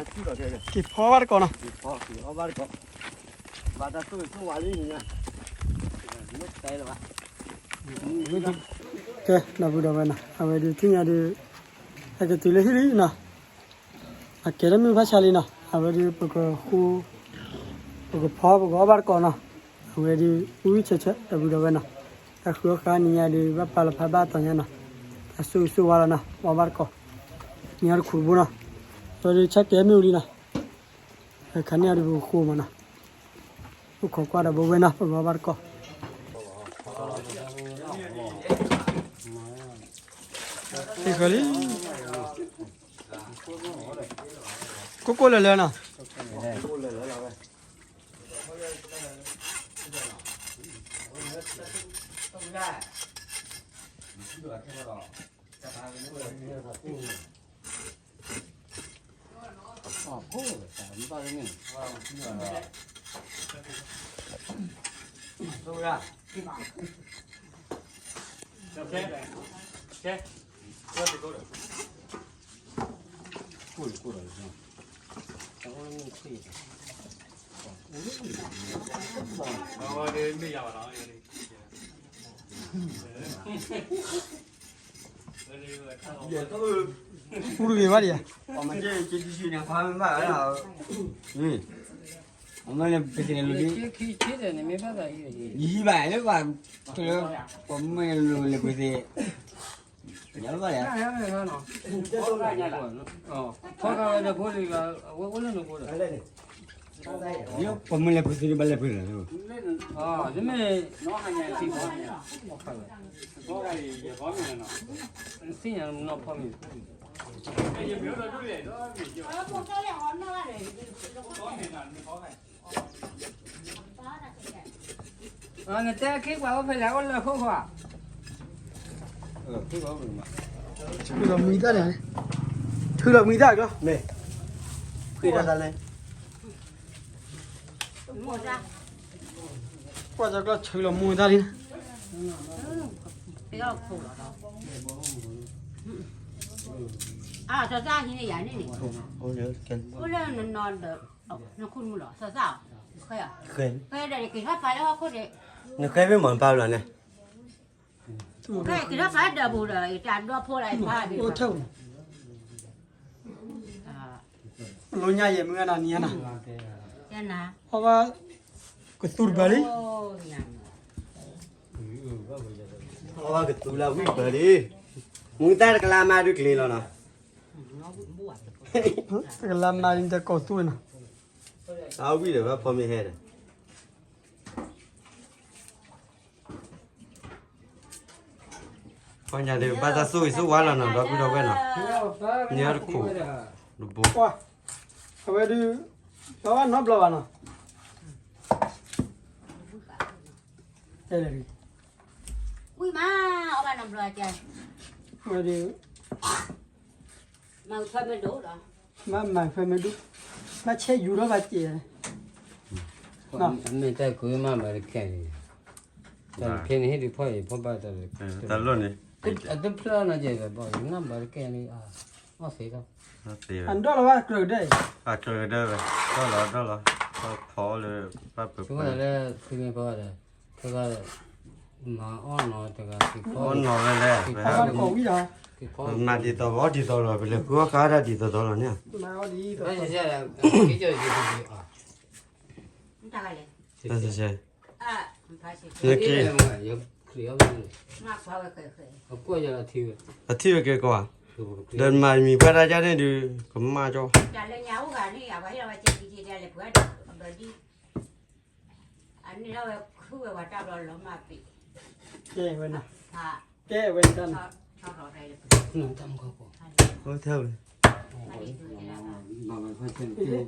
်ဆူၣ်လီၤ က့ၤဖီဘၣ်တကိးနီၤ က့ၤဖီက့ၤအီၣ်ဘၣ်တကိး ဘၣ်တၢ်သူၣ်ဝံၤသူၣ်ဝါလံန့ၣ် ကဲ ဒီပုၢ်ဒီဝဲၢ်နီၤ အဝဲဒုးထံၣ်ညါဒုး ဟဲက့ၤတုၤလၢဟံၣ်လံနီၤ အကဲတမုၢ်ဘၣ်ဆါလံနီၤ အဝဲဒုးပကဃိ ပကဖီပကအီၣ်ဘၣ်တကိးနီၤ အဝဲဒုး ဝံဆဲးဆဲး ဒီပုၢ်ဒီဝဲၢ်နီၤ တၢ်ဃုအီၣ်ဃာ်နံၤညါဒုး ဘၣ်ပာ်လီၤဖးဘၣ်အတီၤညါနီၤ တၢ်ဆိၣ်ဂ့ၤဆိၣ်ဝါလီၤနီၤ ပအီၣ်ဘၣ်တကိး နံၤအီၤတခူးတဘိနီၤ အဝဲဒုးဆၢကဲမ့ၢ်ဝံၤလံနီၤ ခါန့ၣ်အီၤဒုးပကဃိမးနီၤ အိၣ်ခိးကွၢ်ဒီးဘိဝဲနီၤ ပကအီၣ်ဘၣ်တကိး ဃလံ ကိၢ်ကိၢ်လၢာ်လၢာ်နီၤ အူတဂ့ၤဘၣ်ဒံးဧါ အမ့ၢ်လၢပသ့ၣ်န့ၣ်လိၤလံ ယဟံးဘၣ်လၢပှၤ ပမ့ၢ်လိၤလၢပသ့ၣ် ညါလၢဘၣ်ယါ ဖီကဝဲဒီးဖိလံၤ အဝဲအိၣ်လၢနဖိဒီး ပမ့ၢ်လဲၤပှ့ၤသ့ၣ်ဘၣ်လဲၤပှ့ၤလီၤ မ့ၢ် သ့ၣ်ညါနီၢ်ဖီမ့ၢ် နတဲခ့ပှၤအိၣ်ဖဲလဲၣ် အိၣ်လၢခိၣ်ဃီဧါ ထုးလီၤမှံတၢ်န့ၣ် ထုးလီၤမှံတၢ်ကီ မ့ၢ် ဖှံတၢ်တၢ်လဲၣ် ကွၢ်တၢ်ကျီၢ်ထုးလီၤမှံတၢ်လံ အစီၤစၢ်ဟံးန့ၢ်ယၤန့ၣ်န့ၣ် အိၣ်လၢနနီၤဒီး နခူၣ်မုၢ်လီၤ စီၤစၢ်ဧၢ ဃဲဒီးက့ၤထီၣ်ဖးလၢဟီၣ်ခိၣ်န့ၣ် နဃဲမ့ၢ်မၤပာ်လီၤန့ၣ် က့ၤထီၣ်ဖးဒၢးပူၤဒီး တၢ်ဒွးဖိလၢဖးဒံး လိညါယဲၢ်မုၢ်ဂၤနၤနံၤညါနၤ အီၣ်ဘၣ် ကသူတပၤလံ အီၣ်ဘၣ်ကသူလၢဝံၣ်ပၤလံ မူသၣ်တကလးမးဒုးကျ့ၤလီၤနီၤ တကလးမးဒုးတကိးသူဝဲနီၤ အဝံၣ်ဒီးဘၣ်ဖီမ့ၢ်ဟဲဒီး ပှၤညါဒီးဘၣ်တၢ်ဆိၣ်ဂ့ၤဆိၣ်ဝါလီၤနီၤ ဒီပုၢ်ဒီဝဲၢ်နီၤ ညါတခိၣ် တဘိ အဝဲဒုး အီၣ်ဘၣ်နီတဘျီဘၣ်နီၤ တဲလဲၣ် ဝံၣ်မး အီၣ်ဘၣ်နီတဘျီကဲ အဝဲဒုး မၤဖဲမ့ၢ်ဒိၣ်ဒီး မၤမၤဖဲမ့ၢ်ဒိၣ် ဘၣ်ဆဲယူၤထီၣ်ဘၣ်ကဲ မ့ၢ်တၢ်ကွံမးဘၣ်တကဲန့ၣ် တၢ်တဖဲန့ၣ်ဟ့ၣ်ဒုးဖီၣ်အံၤဖီၣ်ဘၣ်တၢ် တၢ်လီၢ်န့ၣ် အတဖျၢၣ်နီၤကဲဒီးဘၣ် နဘၣ်တကဲန့ၣ် အီၣ်သ့လီၤ အဒီၣ်လီၤဘၣ်ကြၢးကဒၢ အကြၢးကဒၢဝဲ ဒီၣ်လီၤဒီၣ်လီၤ ဖီလၢ ဘၣ်ပၢၤပၢၤ လၢဖဲမ့ၢ်ဖီၣ်ဒီး ဖဲက မၤအီၣ်နီၤတဂၤ အီၣ်နီၤဝဲလဲၣ် ပမၤဒ်သိးအီၣ်ဒ်သိးလီၤ ပလဲၤဃုအီၣ်ဃာ်ဒၣ်ဒ်သိးသိးလီၤန့ၣ် တၢ်စဲးစဲး နက့ၤ အထံၣ်ဝဲကဲကီးဧါ ဒီးမၤမံၤပှၤတၢ်ယါန့ၣ်ဒုး ကမၣ်ကီ တၢ်လၢညါအိၣ်ဂၤန့ၣ် အဝဲဟ့ၣ်လီၤဝဲကဲက့ၤက့ၤတၢ်လဲၤပှၤဒီး အဘၢဒ် အန့ၣ်ထီၣ်ဝဲခုဝဲပှၤတၢ်ဘျီလီၤမၢ်ပ့ၤ ကဲဝဲနၤ, ကဲဝဲနၤတၢ်နၤ, ထဲဝဲ, ဖါဒံၣ်တဲ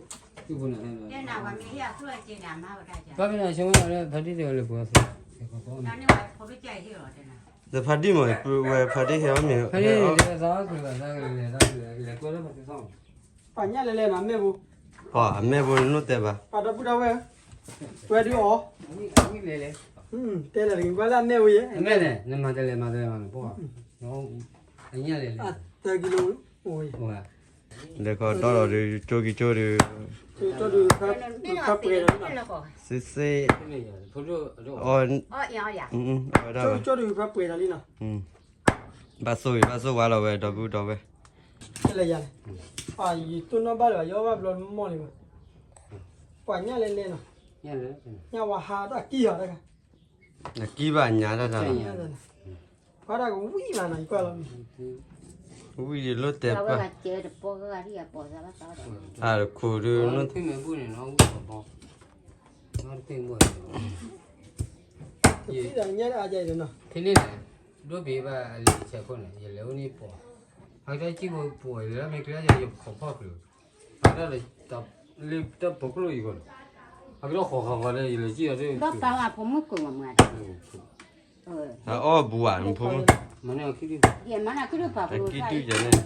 ဝဲလၢဖါဒံၣ်တဲဝဲလၢပှၤသ့, ဖါဒံၣ်မ့ၢ်ဝဲဖါဒံၣ်ဟဲအီၤမ့ၢ်, ဖါဒံၣ်သးအီၣ်ကျၢၤဘၣ်သးကလဲၤတၢ်လဲၤကွဲလၢပှၤသ့သီ, ပှၤညၣ်လဲၤလဲၤနီၤ အမဲၢ်ပူၤ, အမဲၢ်ပူၤနအိၣ်တဲဘၣ်, ပှၤဒီပုၢ်ဒီဝဲၢ်, ဝဲဒုးအီၤ, တဲလၢတဂ့ၤကွၢ်လၢအမဲၢ်ပူၤယဲ, အမဲၢ်န့ၣ် နမၤတလဲၤမၤတလဲၤမၤနဖိ, အညၣ်လဲၤလဲၤ, သၢကံလိ, လဲၤခီဒီဒီးဒုး ကၠိကံကၠိဒုး, ကၠိဒုး, ပှဲၤဒီး, စ့စ့, အဝဲဒၣ်, ကၠိဒုးပှဲၤဒီးလံနီၤ, ဘၣ်ဆိၣ်ဂ့ၤဘၣ်ဆိၣ်ဝါလီၤဝဲ ဒီပုၢ်ဒီဝဲၢ်, လဲၤယၤလဲၣ်, ယတိၢ်နီၣ်ဘၣ်လၢၤဘၣ် ယအီၣ်ဘၣ်ဘျီမီၢ်လံဘၣ်, ပှၤညၣ်လဲၤလဲၤနီၤ, ညၣ်ဝါဟးတၢ်ကံၢ်အီၤတၢ်, နကံၢ်ဘၣ်ညါတၢ်တၢ်လီၤ, ပှၤတၢ်ကဝံၣ်ဘၣ်နီၤ ယကွၢ်လီၤ, ဝံၣ်ယလိၣ်တဲပၢ်, အတခိၣ်ဒုး, ဖဲန့ၣ်, ဒိၣ်ဘ့ၣ်ဘၣ်အလံာ်ဆဲးခိၣ်န့ၣ် ယလဲၤအိၣ်န့ၣ်ပှၤ, အကတၢၢ်ကံၢ်ဖိပှၤ ယလဲၤမ့ၢ်ကျဲယဲ ယခိးဖီၣ်ကျၢၤ, အကတၢၢ်လၢတၢ်ပိာ်ကျိၣ်အံၤဃီ, အကတၢၢ်ဃီဃီဃီဒီး ယလဲၤကံၢ်အီၤဒီး, ဒီးပာ်ဝဲအဖိမုၣ်ကိးမးမး, အအီၣ်ဘူးဧါ နဖိမုၣ်, မၤန့ၢ်အခံဒုၣ်, အခံဒုၣ်ယဲန့ၣ်,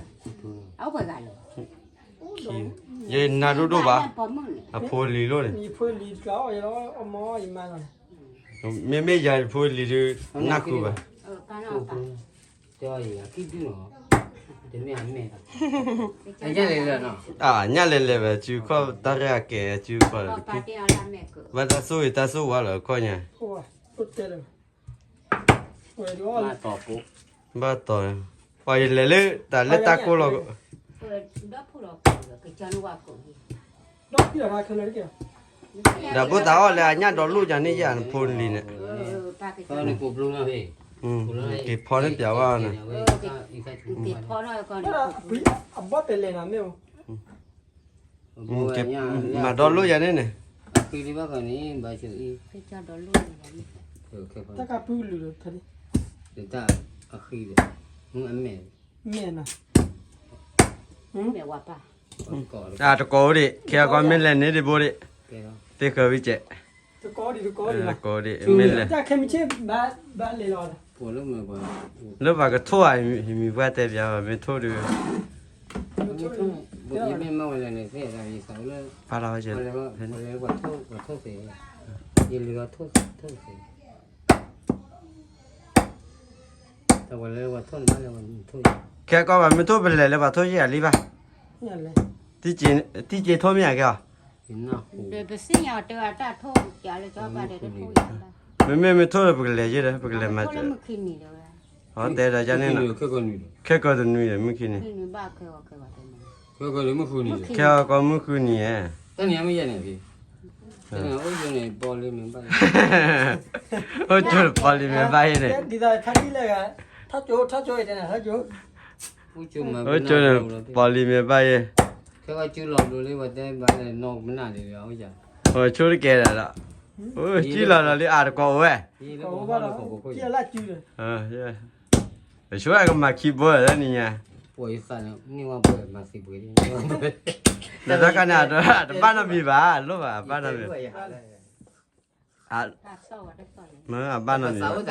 အအိၣ်ပှဲၤဂၤလဲၣ်, ယနၤဒိၣ်ဒိၣ်ဘၣ်, အဖိလံၤလိၣ်န့ၣ်, မ့မ့ၢ်ယၤယဖိလံၤဒုး, နၢ်ဃုာ်ဘၣ်, အညၣ်လဲၤလဲၤဘၣ် စုခီၣ်တၢ်ရဲၣ်အကဲ စုခီၣ်, ဘၣ်တၢ်ဆိၣ်ဂ့ၤတၢ်ဆိၣ်ဝါလီၤခီၣ်ညါ, ဘၣ်တီၤ, ပှၤယလဲၤလၢတၢ်လၢတၢ်ကိၢ်လီၤ, ဒီးဖိသၣ်အီၣ်လၢအညၣ်ဒီးလိၣ်ယၤန့ၣ်ယၤနဖိလံၤန့ၣ်, က့ၤဖီန့ၢ်ပျးဝဲန့ၣ်, မၤဒီးလိၣ်ယၤန့ၣ်န့ၣ်, တၢ်ကပုၢ်ကလုာ်ဒီး, တၢ်အဃံဒီး, မဲာ်နီၤ, တကိးအိၣ်ဒံး ခဲအကီမ့ၢ်လဲၤန့ၢ်ဒံးဘိဒံး, သ့ဃၢၤဝံၤကဲး, တကိးဒံး မ့ၢ်လဲၤ, လၢပှၤကထိၣ်ဧါ, မံၤပှၢ်တဲပျးဝဲ မ့ၢ်ထိၣ်ဒုး, ဖးလီၤဝဲ, ခဲကီၢ်ဘၣ်မ့ၢ်ထိၣ်ပလဲၤလၢပှၤထိၣ်ယံာ်အလံဘၣ်, တံၢ်က့ၤထိၣ်မ့ၢ်အကဲအီၤ, မ့မ့ၢ်မ့ၢ်ထိၣ်လၢပကလဲၤယ့ၢ်ဒီး ပကလဲၤမၤ, တဲဒီးယၤန့ၣ်နီၤ, ခဲကီၢ်တနွံဒီး မုၢ်ခံန့ၣ်, ခဲကီၢ်မုၢ်ဃုနံၤဧါ, အိၣ်ကၠိန့ၣ် ပီၣ်လံမ့ၢ်ဘၣ်ယဲ, အိၣ်ကၠိန့ၣ် ပီၣ်လံမ့ၢ်ဘၣ်ယဲ, အိၣ်ဆိတကဲဒီးလီၤ, အိၣ်ကံၢ်လီၤဒီးလံအါတကိးဝဲ, ဆိကမၤခံဘိလၢနံၤညါ, ဒီးတၢ်ခါန့ၣ် အတဘၣ်နီတမံၤဘၣ်, လိၣ်ဘၣ်အဘၣ်နီတမံၤ, မ့ၢ်အဘၣ်နီတမံၤ,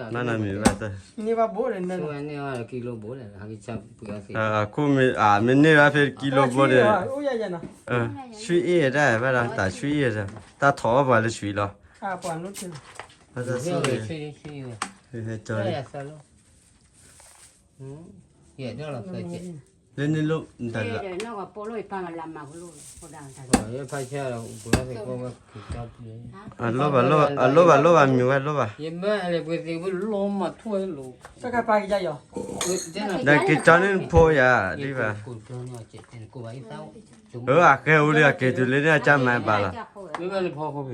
ဘၣ်နီတမံၤဘၣ်, အခိၣ်မ့ၢ်န့ၢ်ဘၣ်ဖဲကံလိဘိန့ၣ်, ဆွံအ့ၣ်တၢ်ဘၣ်ဒီးတၢ်ဆွံအ့ၣ်, တၢ်ထီၣ်အီၣ်ပှၤလၢဆွံလီၤ, ဘၣ်တၢ်ဆိၣ်ဂ့ၤ, လၢန့ၣ်လိၣ်, အလိၣ်ဘၣ်လိၣ်ဘၣ်မ့ၢ်ဝဲလိၣ်ဘၣ်, ဒီးက့ၤကၠီန့ၢ်နဖိယၤဒ်ဘၣ်, အကဲအိၣ်ဒီးအကဲတုၤလၢန့ၣ်အကၢ်မၤဘၣ်လီၤ, ဘၣ်လၢဖီ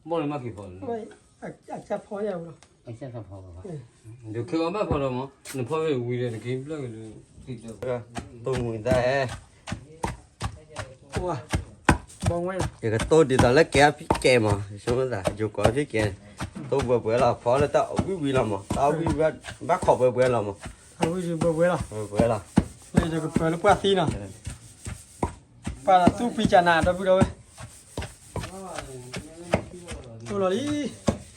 ခိၣ်ဖံးလီၤ, ဘၣ်လၢမၤက့ၤဖီလီၤ, အကၢ်ဖီယၤဝဲလီၤ, ဒီးခဲအီၤဘၣ်ဖီလီၤမး, နဖီဝဲဝံၤဒီးတက့ၤဘျၢၣ်က့ၤဒီး, တိၢ်မုၢ်သးဟဲ ယကတိၢ်ဒ်သိးလၢကဲအဖံးကဲမး, ဆိမိၣ်သး ယိၤကိးအဖံးကဲန့ၣ်, ဘှဲဘှဲလီၤ ဖီလၢတၢ်ဝံၣ်ဝံၣ်လီၤမး တၢ်ဝံၣ်ဝံၣ်ဘၣ်ခီၣ်ဘှဲဘှဲလီၤမး အဝံၣ်ဘှဲဘှဲလီၤ ဘှဲဘှဲလီၤ လၢယကပၢၤလၢပှၢ်သံနီၤ ပှၤဒီးသူၣ်ဖှံကနၤ ဒီပုၢ်ဒီဝဲၢ် အိၣ်လီၤလံ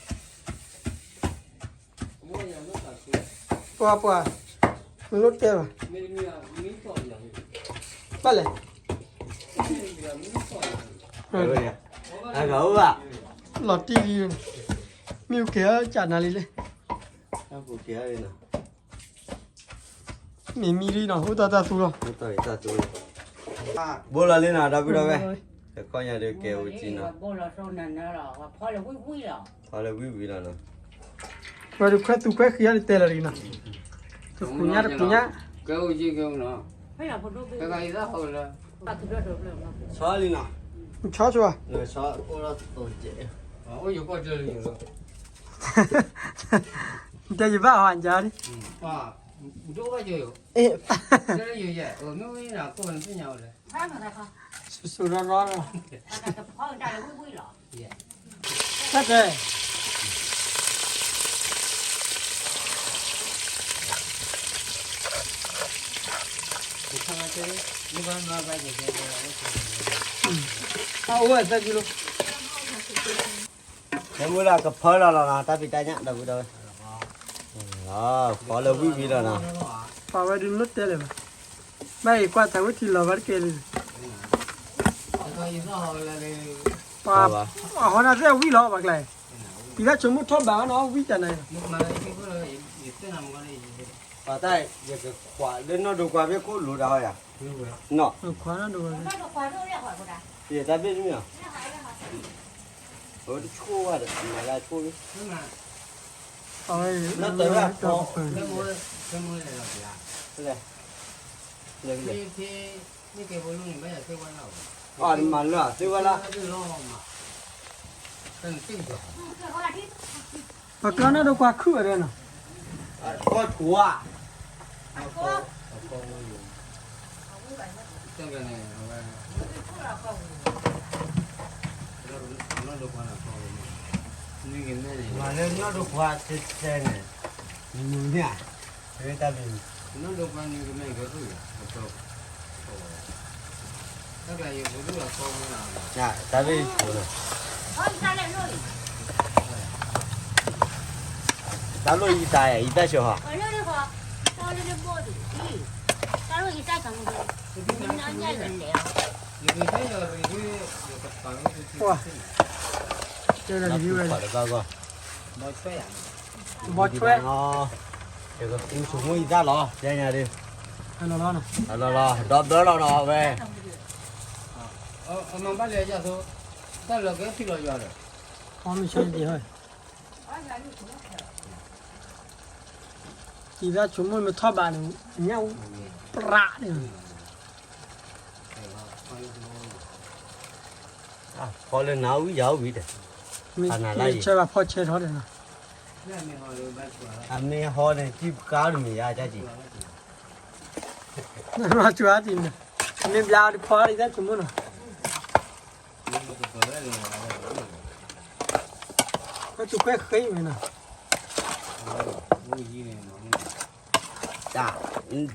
ပှၤပှၤ မ့ၢ်လိၣ်တဲဘၣ် ဘၣ်လဲၣ် အဂၤအိၣ်ဘၣ် လီၤတံၢ်လံ မ့ၣ်အူကဲၤအီၤကနၤလံလဲၣ် မ့ၢ်မံလံနီၤ အိၣ်တၢ်တၢ်သူလီၤ ဘိလီၤလံနီၤ ဒီပုၢ်ဒီဝဲၢ် တခီညါဒီးကဲအိၣ်ကံနီၤ ဖီလၢဝံၣ်ဝံၣ်လီၤနီၤ ဝဲဒုးခွဲသူခွဲဃံအီၤဒီးတဲလီၤလံနီၤ တခူညါတခူညါ ကဲအိၣ်ကံကဲအိၣ်နီၤ ဆီလံနီၤ ဆီဆိ တဲယဘၣ်ဟီညါလံ စိစိရီရီလီၤ တၢ်တဲ အအိၣ်ဝဲသၢကံလိ တဲမုၢ်လၢကဖၢလီၤလီၤနီၤ တၢ်ဖံးတၢ်ညၣ်ဒီပုၢ်ဒီဝဲၢ် ဖီလၢဝံၣ်ဝံၣ်လီၤနီၤ ပှၤဝဲဒုးလိၣ်တဲလၢၤဘၣ် ဘၣ်အံၤကွၢ်တၢ်ဝဲထံလီၤဘၣ်တကဲလံ ပှၤအဟီနၤသ့ၣ်ဝံၣ်လီၤပှၤကျါ ပံၤဘၣ်ဆိကမိၣ်ထီၣ်ဘးနီၤ ဝံၣ်တၢ်န့ၣ် ပှၤတၢ် ယကခွးလၢနီၢ်ဒိကွာ်မ့ၢ်ခိၣ်လိၤတၢ်ဟီယၤ နီၢ် ခွးနီၢ်ဒိကွာ် ယတၢ်ဘ့ၣ်မ့ၢ်နီၤ အဝဲတဆိၣ်ဝဲဒီး အမၤလၢဆိၣ်လံ အဝဲ လၢတၢ်ဝဲအဖီ လဲၣ် လဲၣ် အမၤလၢအသ့ဝဲလၢ ပှၤကျီနီၢ်ဒိကွာ်ခုၣ်အီၤဒီးနီၤ အကီၢ်ထူဧါ မၤလၢနီၢ်ဒိကွာ်တဲတဲန့ၣ် မုၢ်မုၢ်န့ၣ် တၢ်ဘ့ၣ် တၢ်ဘ့ၣ် တၢ်လိၣ်ယတၢ် ယတၢ်ဆိဟီ ပှၤ တဲလီၤတဘံဝဲ ဘီဆွဲ ယကကူဆိမိၣ်ယသးလီၤ ယဲညါဒုး အလီၤလီၤ ဒီဘၢလီၤနီၤဝဲ အမၤဘၣ်လဲၣ်ယသိး တၢ်လီၤကဲထံလီၤယွၤဒီး အမ့ၢ်ဆၢဒံးဟီ ယသးဆိကမိၣ်မ့ၢ်ထီၣ်ဘးန့ၣ် ညၣ်အူပြးန့ၣ် ဖီလၢနၤဝံၣ်ယၤဝံၣ်ဒီး မ့ၢ်ဆဲးဘၣ်ဖီဆဲးထီၣ်ဒီးနီၤ အမ့ၢ်ဟီန့ၣ် ကံၣ်ပကါတမ့ၢ်ယါကၢ်ကံၣ် မ့ၢ်ဘျါတဖီအံၤသးဆိကမိၣ်နီၤ အသူၣ်ကွဲဃ့ဝဲနီၤ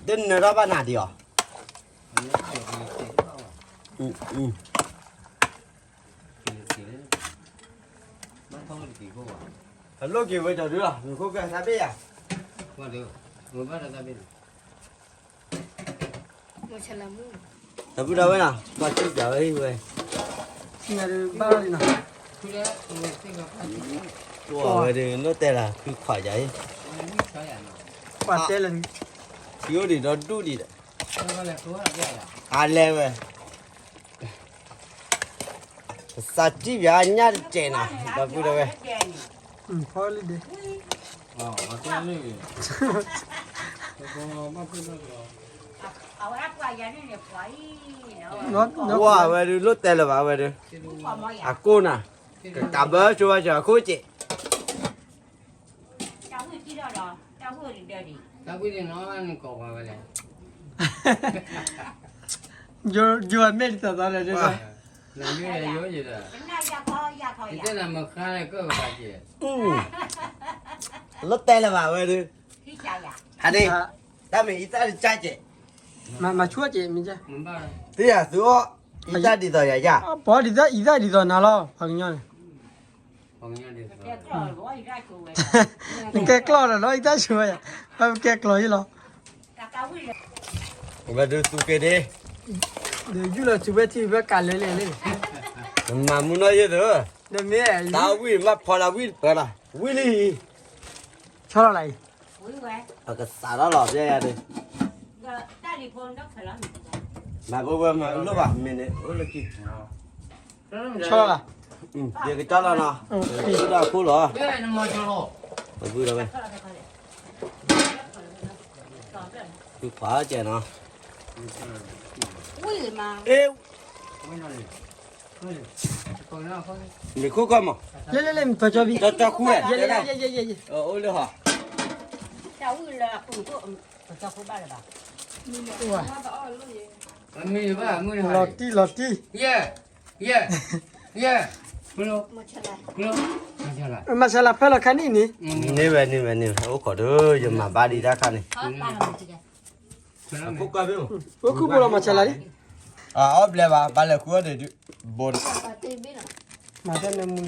တနၢၤထီၣ်ဘၣ်နၤဒံးအီၤ အလိၣ်က့ၤဝဲကၠီဒုလီၤ မ့ၢ်ခိၣ်ကဲသးဘ့ၣ်ယၤ တၢ်ပုၢ်တၢ်ဝဲၢ်နီၤ ကွၢ်စံၣ်ပျးဝဲဟံၣ်ဝဲ ဘၣ်လီၤနီၤ ကွၢ်ဝဲဒုး လိၣ်တဲလၢ ဖုခွးယၤအံၤ ကွၢ်တဲလၢ ဖံအိၣ်ဒံးဒီးဒူၣ်ဒံးဒီး အါလဲဝဲ ကစၢ်စံၣ်ပျးညၣ်တစဲးနီၤ ဒီပုၢ်ဒီဝဲၢ် ဖီလံဒဲး ဝဲဒုးလိၣ်တဲလၢၤဘၣ်ဝဲဒုး အကိၢ်နၤ ကကးဘၢဆိဝဲကၠီအခိၣ်စဲး ယိၤအမဲာ်တသးသးလဲၣ် ယိၤ ယတဲနၤမဃါလဲၣ်ကၢၢ်ကပၤက့ၤ, လၢတဲလၢၤဘၣ်ဝဲဒုး, ဟးဒ့, တၢ်မ့ၢ်အံသၣ်တကၢ်ကဲး, မၤဆူၣ်က့ၤ, သ့ယၤသုအီၣ်, အံသၣ်ဒ်သိးယၤယၤ, ပှၤဒ်သိးအံသၣ်ဒ်သိးနၤလီၤ ပှၤကညီန့ၣ်, နကဲကျီၢ်လီၤလီၤ အံသၣ်ဆူၣ်ဝဲယၤ, ပှၤကဲကျီၢ်ယ့ၣ်လီၤ. ဝဲဒုးသူက့ၤဒ့, ဒီးယူၢ်လီၤစုဝဲထံဖဲကးလဲၤလဲၤလဲၤ, မၤမူနီၢ်ယဲၢ်သၢ, ဒီးမ့ၢ်, တၢ်ဝံၣ်မးဖီလၢဝံၣ်ပၢလီၤ, ဝံၣ်လံ, ဆီလီၤလၢအံၤ, ပကစးထီၣ်လီၤပျဲယၤဒ့, မၤဘၣ်ဝဲမၤလိၣ်ဘၣ်မ့ၢ်န့ၣ် အိၣ်လၢခံ, ဆီလီၤလၢ, ယကတီၢ်လီၤနီၤ, ဒၣ်ခိၣ်လီၤ, ဘုဒီးဝဲ သုခွါကဲနီၤ, မ့ၢ်ခိၣ်ကီၢ်မး, လဲၤလဲၤလဲၤ မ့ၢ်ပၢ်ကၠီဘံၣ်, တၢ်တၢ်ခူၣ်ဝဲ, အိၣ်လၢဟီ, လီၤတံၢ်လီၤတံၢ်, မၤဆါလၤဖဲလီၤခါန့ၣ်န့ၣ်, မၤဆါလၤဖဲလီၤခါန့ၣ်န့ၣ်, န့ၢ်ဝဲန့ၢ်ဝဲန့ၢ်ဝဲ အိၣ်ခိးဒီး ယမၤဘၣ်ဒံးတၢ်ခါန့ၣ်, ပခိၣ်ဘိလီၤမၤဆါလၤလံ, အီၣ်ဘျဲဘၣ် ဘၣ်လဲၤဃုအီၣ်ဒီး ဘိန့ၣ်, မၤတၢ်နၢမူ,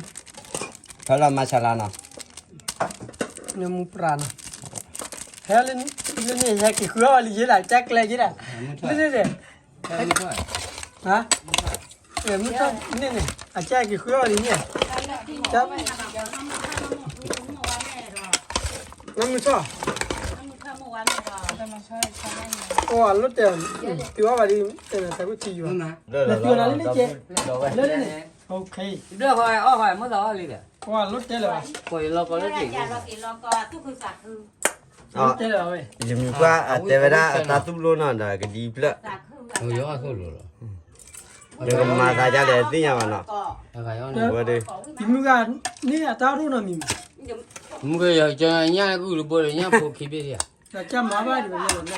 ဖဲလီၤမၤဆါလၤနီၤ, နၢမူပြးနီၤ, ဟဲလၢန့ၣ် ဟဲက့ၤဃုအီၣ်ဝဲလံယ့လး ကၢ်ကျဲယ့ဒၣ်, လၢန့ၣ်, ဟါ, မုၢ်ထီၣ်န့ၣ်န့ၣ် အကၢ်က့ၤဃုအီၣ်ဝဲလံန့ၣ်, နၢမူထီၣ်, အိၣ်အလိၣ်တဲ, တုၤအီၣ်ဘၣ်ဒ်, တၢ်ကူၣ်ထံယွၤ, လၢတုၤနၤလၢန့ၣ်ကဲ, လၢန့ၣ်, အီၣ်ဃီမ့ၢ်သးအီၣ်လံဒီး, လၢတဲလၢၤဘၣ်, လၢတဲလၢၤဘၣ်ဝဲ, ယမံၤပှၢ်အတဲဝဲဒၣ်အတၢ်သူၣ်လိနီၤဒီးကဒံဖျၢၣ်, ယကမၤသးဒ်လဲၣ်သ့ၣ်ညါဘၣ်နီၤ, ဝဲဒၣ်, ယမုၢ်ဂၤန့ၣ်အတၢ်ရိၣ်နီတမံၤ, မုၢ်ဂၤယညၣ်ဂုၢ်တဘိဒီးညၣ်ဖိခံဘ့ၣ်ဒံးဧါ, တၢ်ကၢ်မၤဘၣ်ဒံးဝဲ,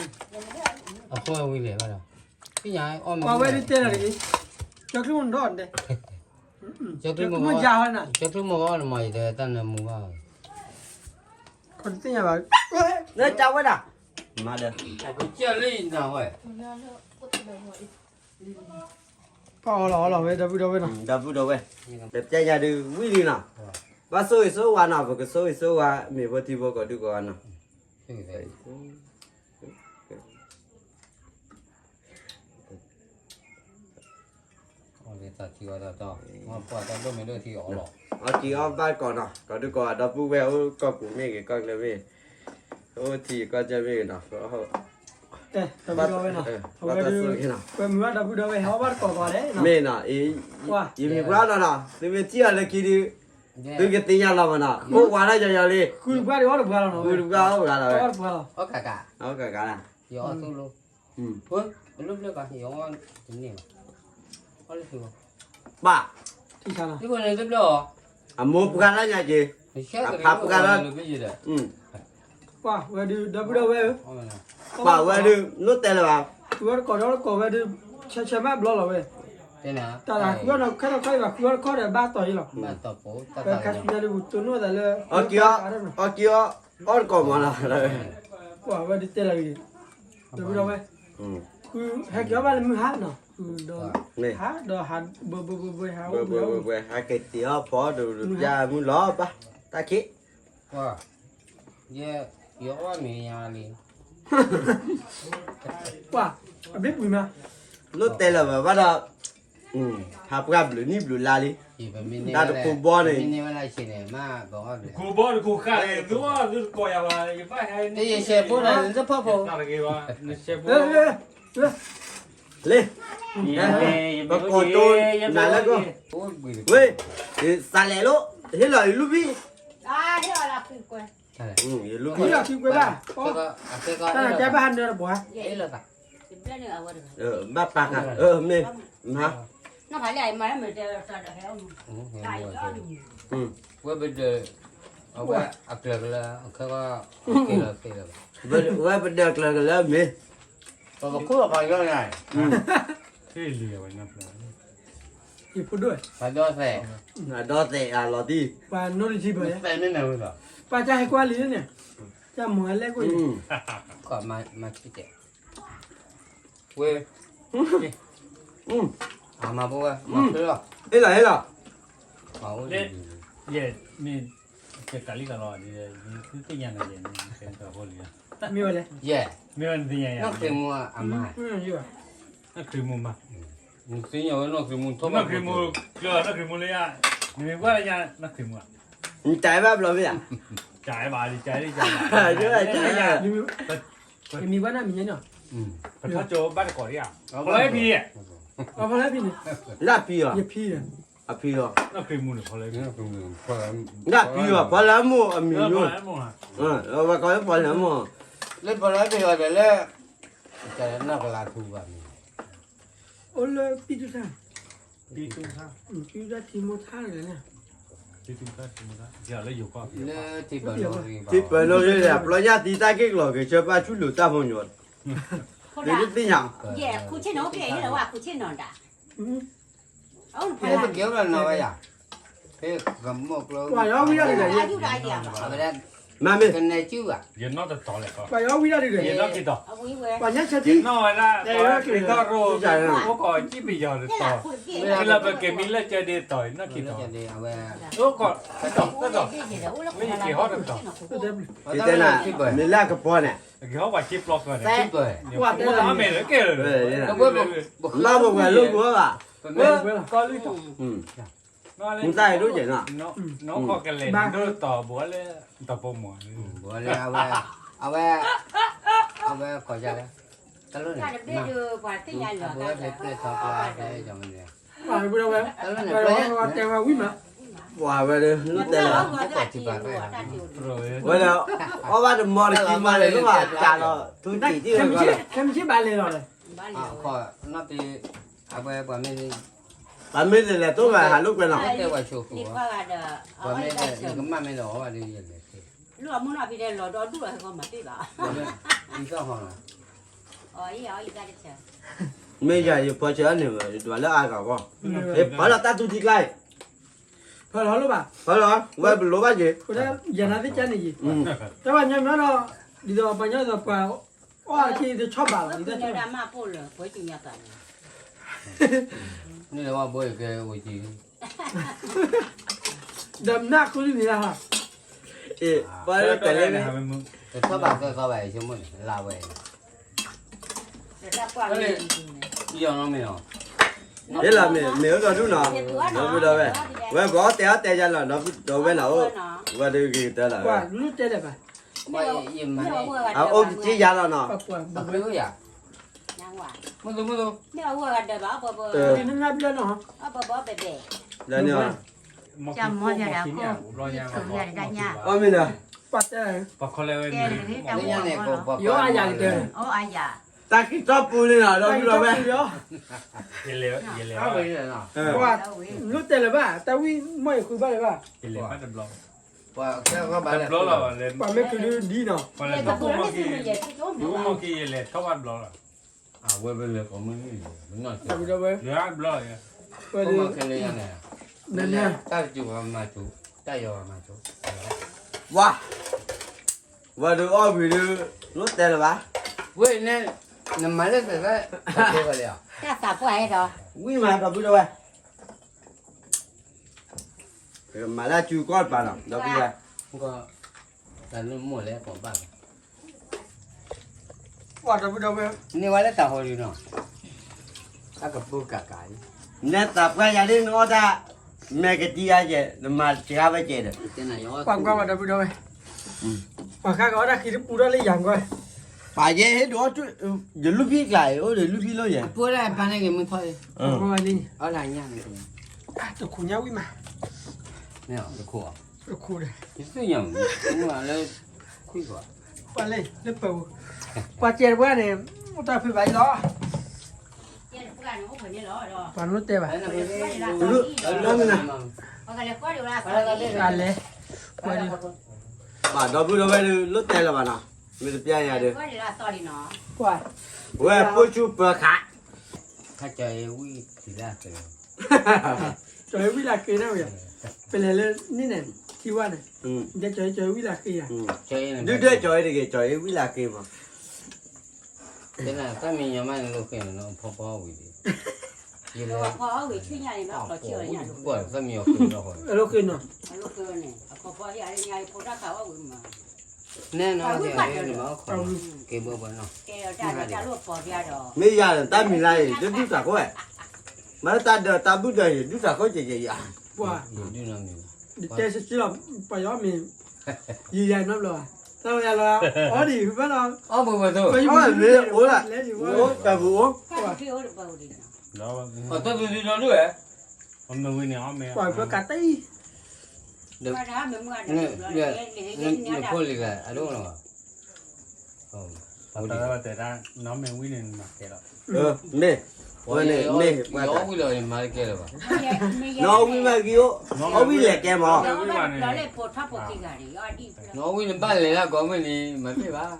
အဃိဝံၤလဲၣ်ဘၣ်ဒီး, ပှၤဝဲဒၣ်တဲလီၤတဂ့ၤ, ကၠီချံမ့ၢ်ဒီးဒဲး, ကၠီချံမ့ၢ်ဂၤဟဲနၤ, ကၠီချံမ့ၢ်ဂၤအီၣ်နမၤယတဲတၢ်နၢမူဘၣ်, ကသ့ၣ်ညါဘၣ်, လၢတၢ်ဝဲဒၣ်, မၤဒီး, ကလံနၤဝဲ ပှၤအီၣ်လီၤအီလီၤဝဲ ဒီပုၢ်ဒီဝဲၢ်နီၤ, ဒီပုၢ်ဒီဝဲၢ်, ပပျဲညါဒုးဝံၣ်လံနီၤ, ဘၣ်ဆိၣ်ဂ့ၤဆိၣ်ဝါနီၤ ပကဆိၣ်ဂ့ၤဆိၣ်ဝါ မ့ၢ်ဖိထံဖိကီၢ်ဒုးကီၢ်ဂၤနီၤ, အီၣ်က့ၤအီၣ်ဘၣ်ကီးနီၤ ကီၢ်ဒုးကီၢ်ဂၤ ဒီပုၢ်ဝဲၢ်အိၣ်ကီၢ်ပူၤမ့ၢ်ဂ့ၤ ကီၢ်ချၢမ့ၢ်ဂ့ၤ, အိၣ်ထံကီၢ်ကၢ်မ့ၢ်ဂ့ၤနီၤ, ပှၤဒီပုၢ်ဒီဝဲၢ်နီၤ ပှၤမုၢ်ဒီပုၢ်ဒီဝဲၢ် ဟဲအီၣ်ဘၣ်တကိးပှၤလဲၣ်, မ့ၢ်နီၤ, ယမံၤပှၢ်နီၤနီၤ သုမ့ၢ်ထံၣ်အီၤလၢခံဒုး သုကသ့ၣ်ညါလီၤမးနီၤ အိၣ်ဝးတၢ်ယီၤယီၤလံ, ဃုတပှၢ်ဒီးအီၣ်တပှၢ်လီၤ, ဃုတပှၢ်အီၣ်တပှၢ်လီၤ, အီၣ်တပှၢ်လီၤ, အီၣ်ကးကး, ပၢ်, အမိၢ်ပှၢ်လၢညါက့ၤ, အဖါပှၢ်လၢ, ပှၤဝဲဒုး ဒီပုၢ်ဒီဝဲၢ်ဧၢ, ပှၤဝဲဒုး လိၣ်တဲလၢၤဘၣ်, ဝဲတကိးဒီးတကိးဝဲဒုး ဆဲးဆဲးမးဘျီလီၤဝဲ, တၢ်လၢဃုအီၣ်နီၢ်ခဲလၢာ်ခီအံၤဘၣ် ဃုအီၣ်တခီဒီးဘၣ်တီၤအံၤလီၤ, ပှၤခါဆူညါဒုး ပတိၢ်နီၣ်သးလၢ, အီၣ်က့ၤအီၣ်, အီၣ်က့ၤအီၣ်, အီၣ်တကိးမးနီၤ, ပှၤဝဲဒုးတဲလၢၤဂ့ၤ, ဒီပုၢ်ဒီဝဲၢ်, ဃုဟဲက့ၤအီၣ်ဘၣ်လၢမုၢ်ဟါနီၤ, ဃုဒီး, ဟါဒီးဟး, ဘှဲဘှဲဘှဲဘှဲဟးအိၣ်ဘှဲအိၣ်, ဟဲက့ၤတ့ၢ်အီၣ်ဖီဒိၣ်ဒိၣ်ပျၢ်မုၢ်လီၤဘၣ်, တၢ်ခံး ပှၤ, ယ, ယအီၣ်မ့ၤညါလံ, ပှၤ, အဘျ့ပှံၤမး, လိၣ်တဲလၢၤဘၣ်ဘၣ်ဒီး, ဖါပှၢ်ဘျုးနံၣ်ဘျုးလါလံ, တၢ်တကိးဘီန့ၣ်, တကိးဘီတကိးဃာ်န့ၣ် သုအီၣ်သုတကိးယၤဘၣ်, ယဘၣ်ဟဲန့ၣ်, ယဆဲးဖိန့ၣ် တဖီဖိ, နဆဲးဖိ, လ့, ပကိးတိၤနၤလၢကီၢ်, ဝ့ၢ်, စးလဲၤလိာ်, ဟ့ၣ်လီၤယလူၢ်ဖံ, ယလူၢ်ဖံ, ဟ့ၣ်လီၤခံကွဲဘၣ်, တၢ်ကဲဘၣ်ဟးနၢတပှၤ, ဘၣ်ပာ်ဃာ်, မ့ၢ်, မၤ, ဝဲပဒၢး, အဝဲအကျၢၤကလၢ, ဝဲပဒၢးကျၢၤကလၢမ့ၢ်, ပကခိၣ်လီၤပှၤယီၤန့ၣ်, လံဝဲ, ယဖိဒိၣ်, ပှၤဒီသဲး, ဒီသဲးအလီၤတံၢ်, ပှၤနိတထံဘၢၣ်, သဲးန့ၣ်န့ၣ်, ပှၤတၢ်ဟဲကွၢ်လံန့ၣ်, တၢ်မၤဟဲလဲၣ်ကွၢ်လံ, မၤဆံတဲ, ဝဲ, အမၤဖိဝဲ, ဟ့ၣ်လီၤဟ့ၣ်လီၤ, ယဲ, မ့ၢ်, ကဲကလံကလီၤ, သုသ့ၣ်ညါနၤယဲ, မ့ၢ်ဝဲလဲၣ်, မ့ၢ်ဝဲနသ့ၣ်ညါယၤ, နီၢ်ခရံာ်မူအမါ, နီၢ်ခရံာ်မူမါ, နသ့ၣ်ညါဝဲနီၢ်ခရံာ်မူ, နီၢ်ခရံာ်မူ, နီၢ်ခရံာ်မူလၢယၤ, နမ့ၢ်ကွၢ်လၢညါ, နီၢ်ခရံာ်မူ, နတၢ်အဲၣ်ဘၣ်ဘျီဖဲယၤ, တၢ်အဲၣ်ဘၣ်, တၢ်အဲၣ်ဘၣ်, မံၤကွၢ်နီၢ်မံၤညါနီၤ, ပထီၣ်ကၠိဘၣ်တကိးဒံးဧါ, ဖီလၢဖံ, ဖီလၢဖံန့ၣ်, လၢဖံအီၤ, ဖံအီၤ, နီၢ်ခရံာ်မူန့ၣ်, လၢဖံအီၤ, ဖီလၢမိၢ်အမံၤညိ, ဝဲကိးလၢဖီလၢမိၢ်, လၢဖီလၢဖံအီၤဒီးလၢ, နီၢ်ကလၤထူဘၣ်မံၤ အိၣ်လၢပံတူၢ်ထၣ်, ပံတူၢ်ထၣ်, ထံမိၢ်ထၣ်န့ၣ်, လၢထံပၢၢ်နီၣ်ဂံၢ်, ပျီညၣ်သံတၢ်ဂ့ၢ်ကလီၤက့ၤဆၢပှၢ်ဆူၣ်လိာ်တၢ်ဖိညိ, ဒ်တသ့ၣ်ညါ, မ့ၢ်, ပှၤယီၤဝံဒၣ်ဒ်လဲၣ်, ပှၤညါဆၢထံ, အိၣ်ကီးကံၣ်ပယီၤတတီၤ, လၢပက့ၤမံလၢကၢဒ်တတီၤ, အိၣ်ကီး, မ့ၢ်ယက့ၤဟီၣ်တတီၤ, မ့ၢ်လၢအကပီၤန့ၣ်, က့ၤဟီၣ်ပှၤက့ၤပျီကီးန့ၣ်, လၢပဝဲလိၣ်ဘၣ်, မ့ၢ်တၢ်ဒိၣ်ကဲးနီၤ, နကလဲၤဒိၣ်တတီၤဘၣ်လၢ, တၢ်ပိာ်မီၤ, အဝဲ, အဝဲ, အဝဲကိးလဲၣ်, တၢ်လၢန့ၣ်, ပှၤဝဲဒၣ်, အီၣ်ဘၣ်တမီၤတကံၢ်မးန့ၣ် လၢဘၣ်ကးလီၤ, ထူတံၢ်တံၢ်ဂီၤဂီၤ, ခဲမုၢ်ဆ့ၣ်ဘၣ်လဲၤလီၤလဲၣ်, ပှၤမ့ၢ်လဲၤလဲၤတိၢ်ဘၣ်ဟးလိာ်ကွဲနီၤ, မ့ၢ်ယၤယပီဆၢအန့ၣ်ဝဲ, ယပီလီၤတၢ်သူထံကျါအံၤ, ဖီလီၤလိာ်ဘၣ်, ဖီလီၤ, ဝဲပလိာ်ဘၣ်က့ၤ, ယၤနသ့ၣ်ကါန့ၣ်ယံၤ, တၢ်ပှၤညီမ့ၢ်ဒီး, ဒ်သိးပှၤညီဒီးပှၤ, အီၣ်က့ၤတဆီဘၣ်လီၤ, န့ၣ်လၢဝဲဘိယကဲအိၣ်ကံၤ, ဒီးမနၢ်ဃုန့ၣ်လၢဟီ, ပှၤတလဲၣ်န့ၣ်, တဆီဘၣ်သၢသီဘၣ်ယဆိကမိၣ်န့ၣ် လၢဝဲ ယလီၤမ့ၢ်, မ့ၢ်အိၣ်ဒီဒူၣ်နီၤ, ဒီပုၢ်ဒီဝဲၢ်, ဝဲပှၤအီၣ်တဲအီၣ်တဲယၤလီၤ, ဒီပုၢ်ဒီဝဲၢ်နီၤ, ဝဲဒုးဂ့ၤကတၢၢ်လီၤ, အအိၣ်က့ၤယၤလီၤနီၤ, မ့ၢ်, အမ့ၢ်ဒီး, တၢ်ကံၢ်ထီၣ်ပူၤန့ၣ်နီၤ ဒီပုၢ်ဒီဝဲၢ်, လိၣ်တဲလၢၤဘၣ်, တၢ်ဝံၣ်မီၢ်ယဃုဘၣ်လၢၤဘၣ်, ပှၤမ့ၢ်ကဒုဒ်နီၤ, ဝဲ, ဝဲဒုးအီၣ်ဝံၤဒုး, လိၣ်တဲလၢၤဘၣ်, ဝဲ, နမၤလၢသး, ဝံၣ်မးဒီပုၢ်ဒီဝဲၢ်, မၤလၢအစုကီၢ်တပၤနီၤ ဒီပုၢ်ဝဲၢ်, တၢ်လၢမိၢ်လဲၤကိးဘၣ်, ပှၤဒီပုၢ်ဒီဝဲၢ်, န့ၢ်ဝဲလၢတၢ်ဟီဒုးနီၤ, တၢ်ကပူၤကးကး, နသးပှၢ်ယၤလံနအီၣ်တၢ်, မဲာ်ကတံၤအါကဲး နမၤစှၤဝဲကဲးဒီး, ပှၤဃါကအီၣ်တၢ်ဃံတပူၤထီၣ်လၢယၤကွၢ်, ပာ်ယဲဟ့ၣ်ဒုးအီၣ်, ယလူၢ်ဖံကျးအံၤ အိၣ်ဒီးလူၢ်ဖံလီၤယဲ, အပူၤဒၣ်ပာ်န့ၢ်က့ၤမုၢ်ထီၣ်အံၤ, တခူညါဝံၣ်မး, တခူဒီး, ပှၤလဲၤလၢပၢၤ, ပှၤစဲးတပှၢ်န့ၣ်, အိၣ်တၢ်ဖုးဘၣ်အံၤလီၤ, ပှၤလိၣ်တဲဘၣ်, လဲၤ, ပှၤ, ပှၤဒီပုၢ်ဒီဝဲၢ်ဒုး လိၣ်တဲလၢၤဘၣ်နီၤ, မ့ၢ်တပျၢ်ယၤဒီး, ပှၤ, ဝဲဖိဆူပၢၤခး, ခါကဝံၣ်တံၤလၢအကဲ ကၠီၤအ့ဝံလၢ်က့ၤန့ၣ်ဝဲ, ပလဲၤလၢန့ၣ်န့ၣ် ထံဝါန့ၣ်, ကၠီၤအ့ ကၠီၤအ့ဝံလၢ်က့ၤယၤ, ဒုၣ်ဒွဲၣ်ကၠီၤအ့တဂ့ၤ ကၠီၤအ့ဝံလၢ်က့ၤမး, တၢ်မံၤညီမးန့ၣ် လိာ်ဃ့န့ၣ် ဖီဖီအီၣ်ဝံၤဒံး, ဖီဖီအီၣ်ဝံၤဆူညါန့ၣ် ဘၣ်ဖီဆံအီၤညါ, တၢ်မံၤအီၣ်ဃ့န့ၣ်, နဲနီၤ က့ၤဘၣ်ဘၣ်နီၤ, မ့ၢ်ယၤန့ၣ် တၢ်မံၤလၢအံၤ တဒူၣ်သးခိၣ်ဝဲ, မ့ၢ်တၢ်ဒၢးတၢ်ဘုၣ်ဒၢးအံၤ ဒုၣ်သးခိၣ်ကဲကဲယၤ, ပှၤ တဲစ့ၢ်ကီးလီၤ ပှၤယီၤမ့ၢ် ယံာ်ယၤနီတဘျီဘၣ်, တၢ်ဝဲယၤလီၤ အီဒံးဘၣ်လီၤ, မ့ၢ်အိၣ်လၢ အိၣ်လၢ အိၣ်တၢ်ပူၤအိၣ်, တၢ်ပူၤဒုးဝဲ, ပှၤဖဲကးတၢ်အံၤ, နဖိလံၤဂၤအဒိၣ်လီၤ, မ့ၢ် ဝဲန့ၣ် မ့ၢ် ပှၤလၢအီၣ်ဝံၤလီၤန့ၣ်မၤကဲလၢၤဘၣ်, နအီၣ်ဝံၤမးက့ၤအိၣ်, အီၣ်ဝံၤလဲၤကဲမး, နအီၣ်ဝံၤနဘၣ်လဲၤလၢအဂီၢ်မ့ၢ်န့ၣ် မၤတ့ၢ်ဘၣ်,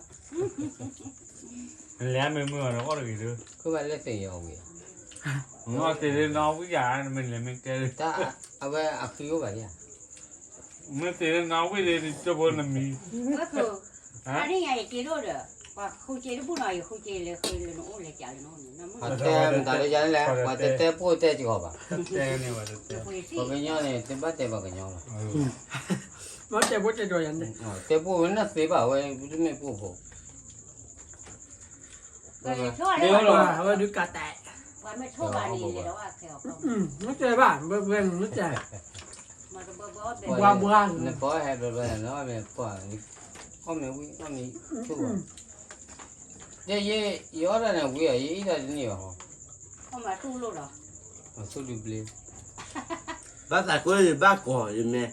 နလဲၤမ့ၢ်မုၢ်အီၤဒီးအီၣ်တဂ့ၤဒီး, ခိၣ်ဘၣ်လၢသ့ၣ်ညါအီၣ်ဝံၤ, နအီၣ်သ့ၣ်လၢနအီၣ်ဝံၤယၤ နမ့ၢ်လဲၤမ့ၢ်ကဲ, တၢ်အဝဲအဃံအိၣ်ဘၣ်ယၤ, မ့ၢ်သ့ၣ်လၢနအီၣ်ဝံၤဒီး နကၠိဖိနမံၤ, အါန့ၢ်ယၤယက့ၤဒိၣ်ဒီး, ပှၤဃုက့ၤတဘူၣ်နီၤ ယဃုက့ၤလၢဃုလၢနအိၣ်လဲၤကးလၢနအိၣ်န့ၣ်, ပှၤတဲမတၤလၢယၤလဲၣ် ပှၤတဲတဲပိၢ်တဲကီးဘၣ်, ပှၤကညီန့ၣ် တဘၣ်တဲပှၤကညီလီၤ, တဲပိၢ်တဲဒီးယၤန့ၣ်, တဲပိၢ်ဝဲန့ၣ်သ့ဘၣ်ဝဲ တမ့ၢ်ပိၢ်ဖိ, မ့ၢ်လီၤ, အဝဲဒုးကးတဲ, မ့ၢ်တဲဘၣ် ဘှဲဘှဲန့ၣ်မ့ၢ်တဲ, ဘှါဘှါ, နပှၤဟဲဘျီဘျီန့ၣ် ပှၤ, အီၣ်မ့ၢ်ဝံၤ အီၣ်မ့ၢ်ဆူၣ်ဘၣ်, ယဲယဲ, ယအီၣ်တၢ်န့ၣ်ဝံၤအီၤ ယအံၣ်တၢ်တန့ၢ်ဘၣ်ဟီ, ဆူၣ်ဒုးဘျ့, ဘၣ်သးကွၢ်ယဘၣ်ကီၤ ယမဲ,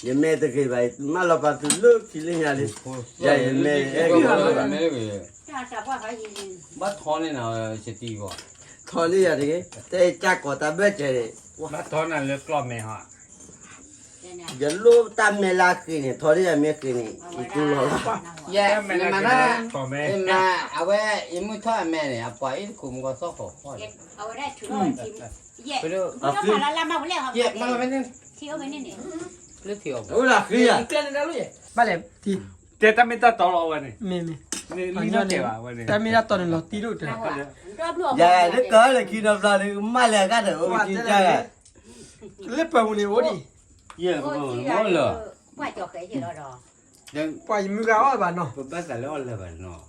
ယမဲတဂ့ၤဘၣ် မၢလီၤပာ်သုလၢခံလၢညါလံ, ယၤယမဲ, ဘၣ်ထီန့ၢ်နၤ, ထီန့ၢ်ယၤတဂ့ၤ, တဲကၢ်ကီၤတၢ်ဘၢၣ်စၢၤန့ၣ်, ဘၣ်ထီနၤလၢကျီၢ်မဲဟီ ယလိၣ်တၢ်မဲလၢအဃ့န့ၣ် ထီန့ၢ်ယၤမ့ၢ်ဃ့န့ၣ် ယတူၢ်လီၤလီၤ, ယဲ, မ့ၢ်မၤ, အဝဲ ယမုၢ်ထီၣ်အမဲန့ၣ် အပှၤအံၤတခိၣ်မူကီၢ်သီၣ်ဃီၤဃီၤန့ၣ်, ယဲ, မ့ၢ်လၢထံအီၣ်ဖဲန့ၣ်, ဘၣ်လဲၣ်, တဲတၢ်မ့ၢ်တၢ်တီလီၤအဝဲန့ၣ်, မ့ၢ်မ့ၢ်, တၢ်မ့ၢ်တၢ်တီန့ၣ်လီၤတံၢ်ဒိၣ်တဲ, ယၤလၢကီၢ်လၢခံဒီဖျါဒီး မၢလၢၤဂၤဒီး အိၣ်ကံကၢ်ဂၤ လၢပှၤမူန့ၣ်အိၣ်ဒံး, ယဲၢ်ကဘၢလီၤ, ပှၤယမုၢ်ဂၤအီၣ်ဘၣ်နီၤ, ပဘၣ်သးလၢအီၣ်လၢၤဘၣ်နီၤ,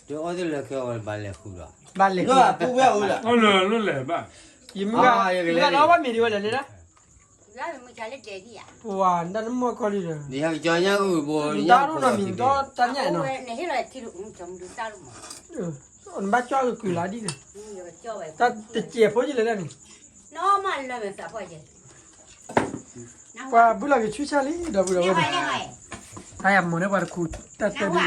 တအီၣ်တလၢခဲအီၤဘၣ်လဲၤဃုာ်လီၤ, ဘၣ်လဲၤဃုာ်, ပူၤဝဲအိၣ်လၢ, ယမုၢ်ဂၤ, မုၢ်ဂၤနီၤဘၣ်မ့ၢ်ဒံးဝဲလဲၣ်န့ၣ်, ပှၤတၢ်နမီၢ်ခီလံဒီး, တၢ်ဒိၣ်နီၤမံၤဒီးတၢ်ညၣ်နီၤ, နဘၣ်ကၠီကကုၤလီၤဒ်န့ၣ်, တၢ်တစဲးဖိယလဲၣ်န့ၣ်, ပှၤဘုလီၤက့ၤဆူၣ်ဆါလံ ဒီပုၢ်ဒီဝဲၢ်, တၢ်ယၤမၤန့ၢ်ပှၤတခူ တၢ်တဲဒုလီ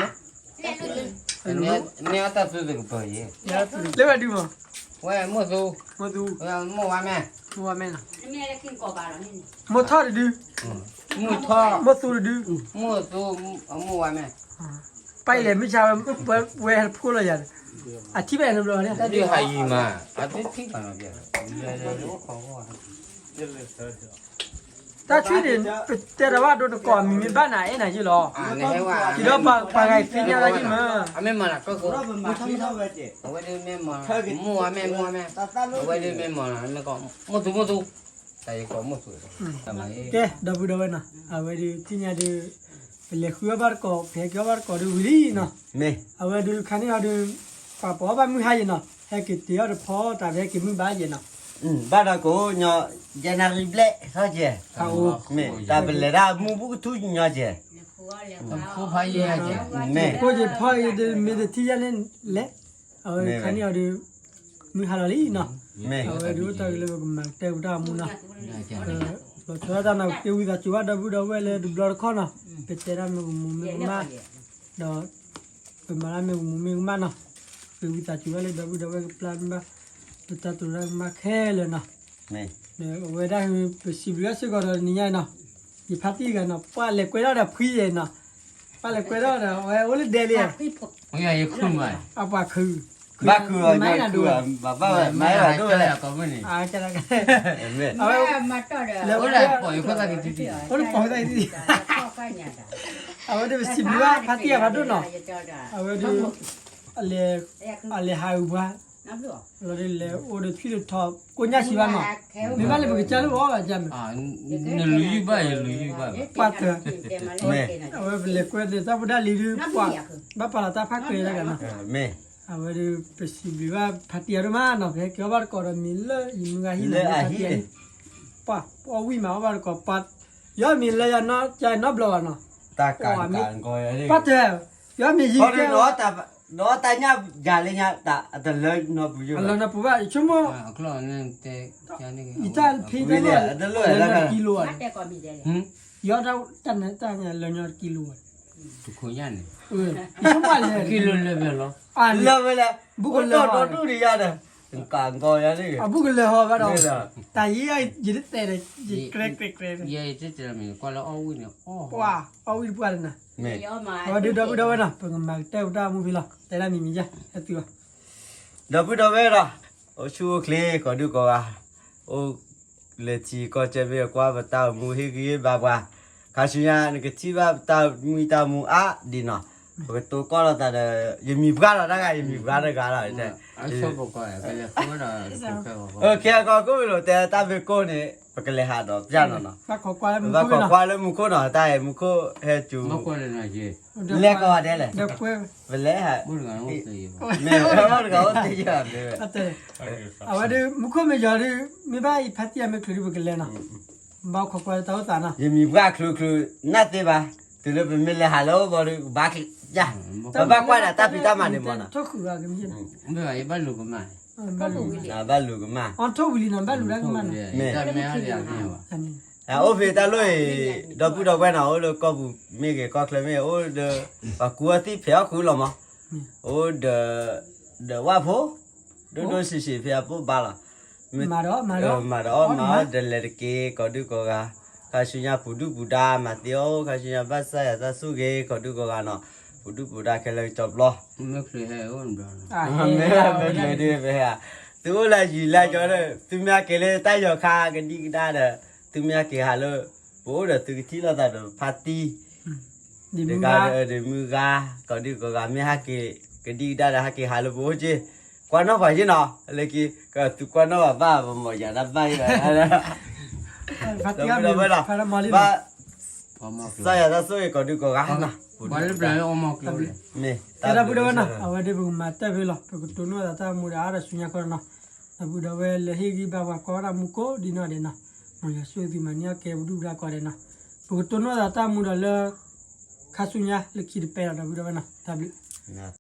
ၤ, န့ၢ်အတၢ်သူတကပၤယဲ, လၢဝဲဒုမး, ဝဲမိၢ်သူ, မိၢ်သူ, မိၢ်ဝါမဲ, မိၢ်ဝါမဲ, မိၢ်ထီၣ်တဒု, မိၢ်ထီၣ်, မိၢ်သူတဒု, မိၢ်သူ, မိၢ်ဝါမဲ, ပၢ်အံၤလဲၤမုၢ်ဆါဝဲ, ဝဲဟဲဖိလီၤယၤ, အထံၣ်ဘၣ်နဘျီန့ၣ်, တၢ်ဒုးဟးယံၤမး, အသ့ၣ်ထံၣ်ဘၣ်နီၤ, တၢ်ဆူန့ၣ် ပတဲတၢ်ဘၣ်ဒိတကိး မံၤမ့ၢ်ဘၣ်နၤအဲၣ်နၤယ့ၢ်လီၤ, ဒီးပှၤဂၤသ့ၣ်ညါလၢယ့ၢ်မး, အဝဲဒၣ်မ့ၢ်မၤ, မိၢ်ဝါမဲ, မိၢ်ဝါမဲ, အဝဲဒၣ်မ့ၢ်မၤ, မိၢ်သူ မိၢ်သူ, တၢ်ယကိးမိၢ်သူ, ကဲ ဒီပုၢ်ဒီဝဲၢ်နီၤ, အဝဲဒၣ်သ့ၣ်ညါဒုး, ပလဲၤဃုအီၣ်ဘၣ်တကိး ပဟဲက့ၤအီၣ်ဘၣ်တကိးဒုးဝံၤလံနီၤ, အဝဲဒၣ်ခါန့ၣ်အီၤဒုး, ပှၤပိာ်အီၣ်ဘၣ်မုၢ်ဟါယဲၢ်နီၤ, ဟဲက့ၤတ့ၢ်အီၣ်တဖီတၢ် ပဟဲက့ၤမုၢ်ဘၣ်ယဲၢ်နီၤ, ဘၣ်ဒီးကိးညီ, ယဲၢ်နၣ်ရံၣ်ဘျဲၣ်ထီၣ်ကဲ, မ့ၢ်တၢ်ပလဲၤတၢ်မူပူကထူညီကဲ, မ့ၢ်, ဖိက့ၤဖီအံၤဒုး မ့ၢ်တထံၣ်ယဲၢ်န့ၣ်လဲၣ်, အဝဲခါန့ၣ်အီၤဒုး, မုၢ်ဟါလီၤလံနီၤ, အဝဲဒုးအိၣ်တၢ်ဂ့ၤလၢပကမၤကတၢၢ်ပတၢ်အိၣ်မူနီၤ, လီၤဆီဒၣ်တၢ်နီၤ က့ၤဝံသးစူၤဘၣ်ဒီပုၢ်ဒီဝဲၢ်လၢတဘျီတခီၣ်နီၤ, ပတဲတၢ်မ့ၢ်ကမူၤမ့ၢ်ကမၣ်, ဒီး, ပမၤတၢ်မ့ၢ်ကမူၤမ့ၢ်ကမၣ်နီၤ, က့ၤဝံသးစူၤဘၣ်လၢဒီပုၢ်ဒီဝဲၢ်ကပျၢ်မ့ၢ်ဘၣ်, ပတၢ်တိၤတၢ်ကမၣ်ခဲလၢာ်နီၤ, ဒီးအဝဲဒၣ်ပစံးဘျုးစ့ၢ်ကီးဒီးနံၤညါနီၤ, ယဖါတံၢ်ဂၤနီၤ ပှၤလဲၤကွဲထီၣ်ဒီးဖှံယဲၢ်နီၤ, ပှၤလဲၤကွဲထီၣ်ဒီးအဝဲအိၣ်လၢဒဲလံ, အပှၤခု, ခု ဘၣ်ခုအီၤ ဘၣ်ဘၣ်ဝဲ မၤဝဲဒိၣ်ဝဲလဲၣ်, အဝဲ လဲၤအိၣ် အဝဲဒၣ်ပစံးဘျုးဘၣ်ဖါတံၢ်အဖးဒိၣ်နီၤ, အဝဲဒၣ် အလဲၤဟးဂူာ်ပှၤ လီၤဒ်လဲၤအိၣ်ဒီးထွံၣ်ဒီးထီၣ် ကိးညါစံးဘၣ်နီၤ, မ့ၢ်ဘၣ်လၢပကစၢ်လၢအီၣ်ဘၣ်ကၢ်မ့ၢ် နလူၤယုၢ်ဘၣ်ယလူၤယုၢ်ဘၣ်, ပှၢ်တၢၢ်, အဝဲပလဲၤကွဲးလၢတၢ်ဖိတၢ်လံၤဒုး ပှၤ ဘၣ်ပာ်လီၤတၢ်ဖးကွဲးတဂၤနီၤ, အဝဲဒၣ်ပစံးဘျုးဘၣ်ဖါတံၢ်အဒိၣ်မးနီၤ, ဖဲကဲအီၣ်ဘၣ်တကိးဒီးမ့ၤလၢယမုၢ်ဂၤဟံၣ်လၢဖါတံၢ်အံၤ, ပှၤ ပှၤအီၣ်ဝံၣ်မးအီၣ်ဘၣ်တကိး ပှၤ ယီမ့ၤလၢယနီၢ်ကၠီနီတဘျီဘၣ်နီၤ, ပှၤတၢၢ်, ယီမ့ၤယံၤကဲ ဒီးတၢ်ညၣ်ယၤလၢညါ တၢ်အတလၢနီၢ်ပူၤယိၣ်လီၤ, အလီၤနီၢ်ပူၤဘၣ် ယဆိကမိၣ် ယတၢ်ဖံးတၢ်မၤ အတလၢ ကံလိၤဘၣ်, ယီတၢ်တၢ်နၢ်တၢ်ညၣ်လၢညီတကံလိၤဘၣ်, ယဆိကမိၣ်လဲၣ်, ကံလိၤလၢဝဲလီၤ, လၢဝဲလဲၣ်, ဘူးကလၢၤဟီၣ်, အဘူးကလၢၤဟီၣ်ဘၣ်ဒီး, တၢ်ယံၤယတတဲဒီး ယကြဲကြဲကြဲ, ယတဲလၢမ့ၢ်ကွၢ်လၢအီၣ်ဝံၣ်န့ၣ် အီၣ်ဝံၣ်တပှၢ်တနၤ, အဝဲဒၣ်ဒီပုၢ်ဒီဝဲၢ်နီၤ ပကမၤကတၢၢ်ပတၢ်အိၣ်မူဖဲလီၤ တဲဒၣ်မံၤမံၤယါ ဟဲသုဘၣ် ဒီပုၢ်ဒီဝဲၢ်ဒီး အိၣ်ဆူၣ်အိၣ်ချ့ ကိးဒုကိးဂၤ, အိၣ်လၢထံကီၢ်ကဲဘ့ၣ်ကွၢ်ပတၢ်အိၣ်မူဟ့ၣ်ဂံၢ်ဟ့ၣ်ဘါပှၤ, ခါဆူညါနကထံၣ်ဘၣ်ပတၢ်မံတၢ်မူအါဒံးနီၤ, ပကတိၤကီၢ်လိာ်သးဒီး ယမံၤပှၢ်လီၤတၢ်ဂၤ ယမံၤပှၢ်တဂၤလီၤ, ခဲကီၢ်ကိၣ်မ့ၢ်လိာ်တဲတၢ်မ့ၢ်ကိၣ်န့ၣ် ပကလဲၤဟးဒီးပျၢ်နီၤနီၤ, ဘၣ်ခိးကွၢ်လၢမူခိၣ်နီၤ တၢ်အံၤမူခိၣ်ဟဲစူၤ လဲၤကီးဒဲးလဲၣ်, ပလဲၤဟး မ့ၢ်တဂၤအိၣ်သ့ယၤ အဝဲဒၣ် မူခိၣ်မ့ၢ်ယီၤဒုး မ့ၢ်ဘၣ်အံၤဖါတံၢ်အမ့ၢ်ချုးဒုးပကလဲၤနီၤ, ဘၣ်ခိးကွၢ်လၢတၢ်အိၣ်သးနီၤ, ယမံၤပှၢ်ချုးချုး နၢ်သ့ဘၣ်, တုၤလၢပမ့ၢ်လဲၤဟးလၢအအိၣ်ဘီဒုး ဘၣ်ချ့ယါ, ပဘၣ်ကွၢ်ဒၣ်တၢ်ဖံးတၢ်မၤန့ၣ်မ့ၢ်နီၤ, ဘၣ်လူၤကမၣ်, ဘၣ်လူၤကမၣ်, မ့ၢ် အိၣ်ဖဲတၢ်လိၣ်အံၤ ဒီပုၢ်ဒီဝဲၢ်နီၤ အိၣ်လၢကီၢ်ပူၤမ့ၢ်ဂ့ၤ ကီၢ်ချၢမ့ၢ်ဂ့ၤ အိၣ်ဒီး ပှၤကူအီၣ်သံဖဲးအီၣ်ဃုာ်လီၤမး, အိၣ်ဒီး ဒီးဝၣ်ဖိ ဒိၣ်ဒိၣ်ဆံးဆံးဖဲအပိၢ်ဘါလီၤ, မၤဒီးအီၣ်မၤအီၣ်ဒီးလဲၤတက့ၢ် ကိးဒုကိးဂၤ, ခါဆူညါပူၤဒုၣ်ပူၤဒါမၤသ့အီၣ် ခါဆူညါဘၣ်ဆၣ်ယၤတၢ်ဆိၣ်ဂ့ၤ ကိးဒုကိးဂၤနီၤ, ပူၤဒုၣ်ပူၤဒါခဲလၢာ်ကစီၤပျီ မ့ၢ်မ့ၢ်ဒ်ဖဲ သုအိၣ်လၢယံၤလၢယီၤဒီး သုမ့ၢ်ဟဲက့ၤလၢတၢ်ယီၤခါကဒံကဒါဒီး သုမ့ၢ်ဟဲက့ၤဟးလၢ ပအိၣ်ဒီးသုကထံၣ်လိာ်သးဒီးဖါတံၢ် တဂၤဒီးမုၢ်ဂၤ ကိးဒုကိးဂၤ မ့ၢ်ဟဲက့ၤကဒံကဒါဒီး ဟဲက့ၤဟးလၢပအိၣ်က့ၢ်, ကွၢ်နီၣ်ပှၤက့ၢ်နီၤ, လၢခံ ကသုကွၢ်နီၣ်ပှၤဘၣ် ပမၤယၤတၢ်ဘၣ်ယၤ ဒီပုၢ်ဒီဝဲၢ်နီၤ, ဘၣ် ကစၢ်ယွၤတၢ်ဆိၣ်ဂ့ၤကိးဒုကိးဂၤနီၤ, မ့ၢ် ဒီပုၢ်ဒီဝဲၢ်နီၤ အဝဲဒၣ်ပကမၤတၢ်ဖဲလီၤ ပကတိၢ်နီၣ်သးတၢ်မူဒီးအါဒီးဆူညါခီနီၤ, ဒီပုၢ်ဒီဝဲၢ်လၢဟ့ၣ်ဂံၢ်ဘါပှၤကိးဒၣ်မူခိၣ်ဒ်နီၢ်ဒဲးနီၤ, မ်ယွၤဆိၣ်ဂ့ၤသုမၤန့ၢ်အီၣ်ကဲပဒုၣ်ပဒါကိးဂၤဒဲးနီၤ, ပကတိၢ်နီၣ်သးတၢ်မူဒီးလၢ ခါဆူညါလၢခံတပဲလီၤ ဒီပုၢ်ဒီဝဲၢ်နီၤ တၢ်ဘျုး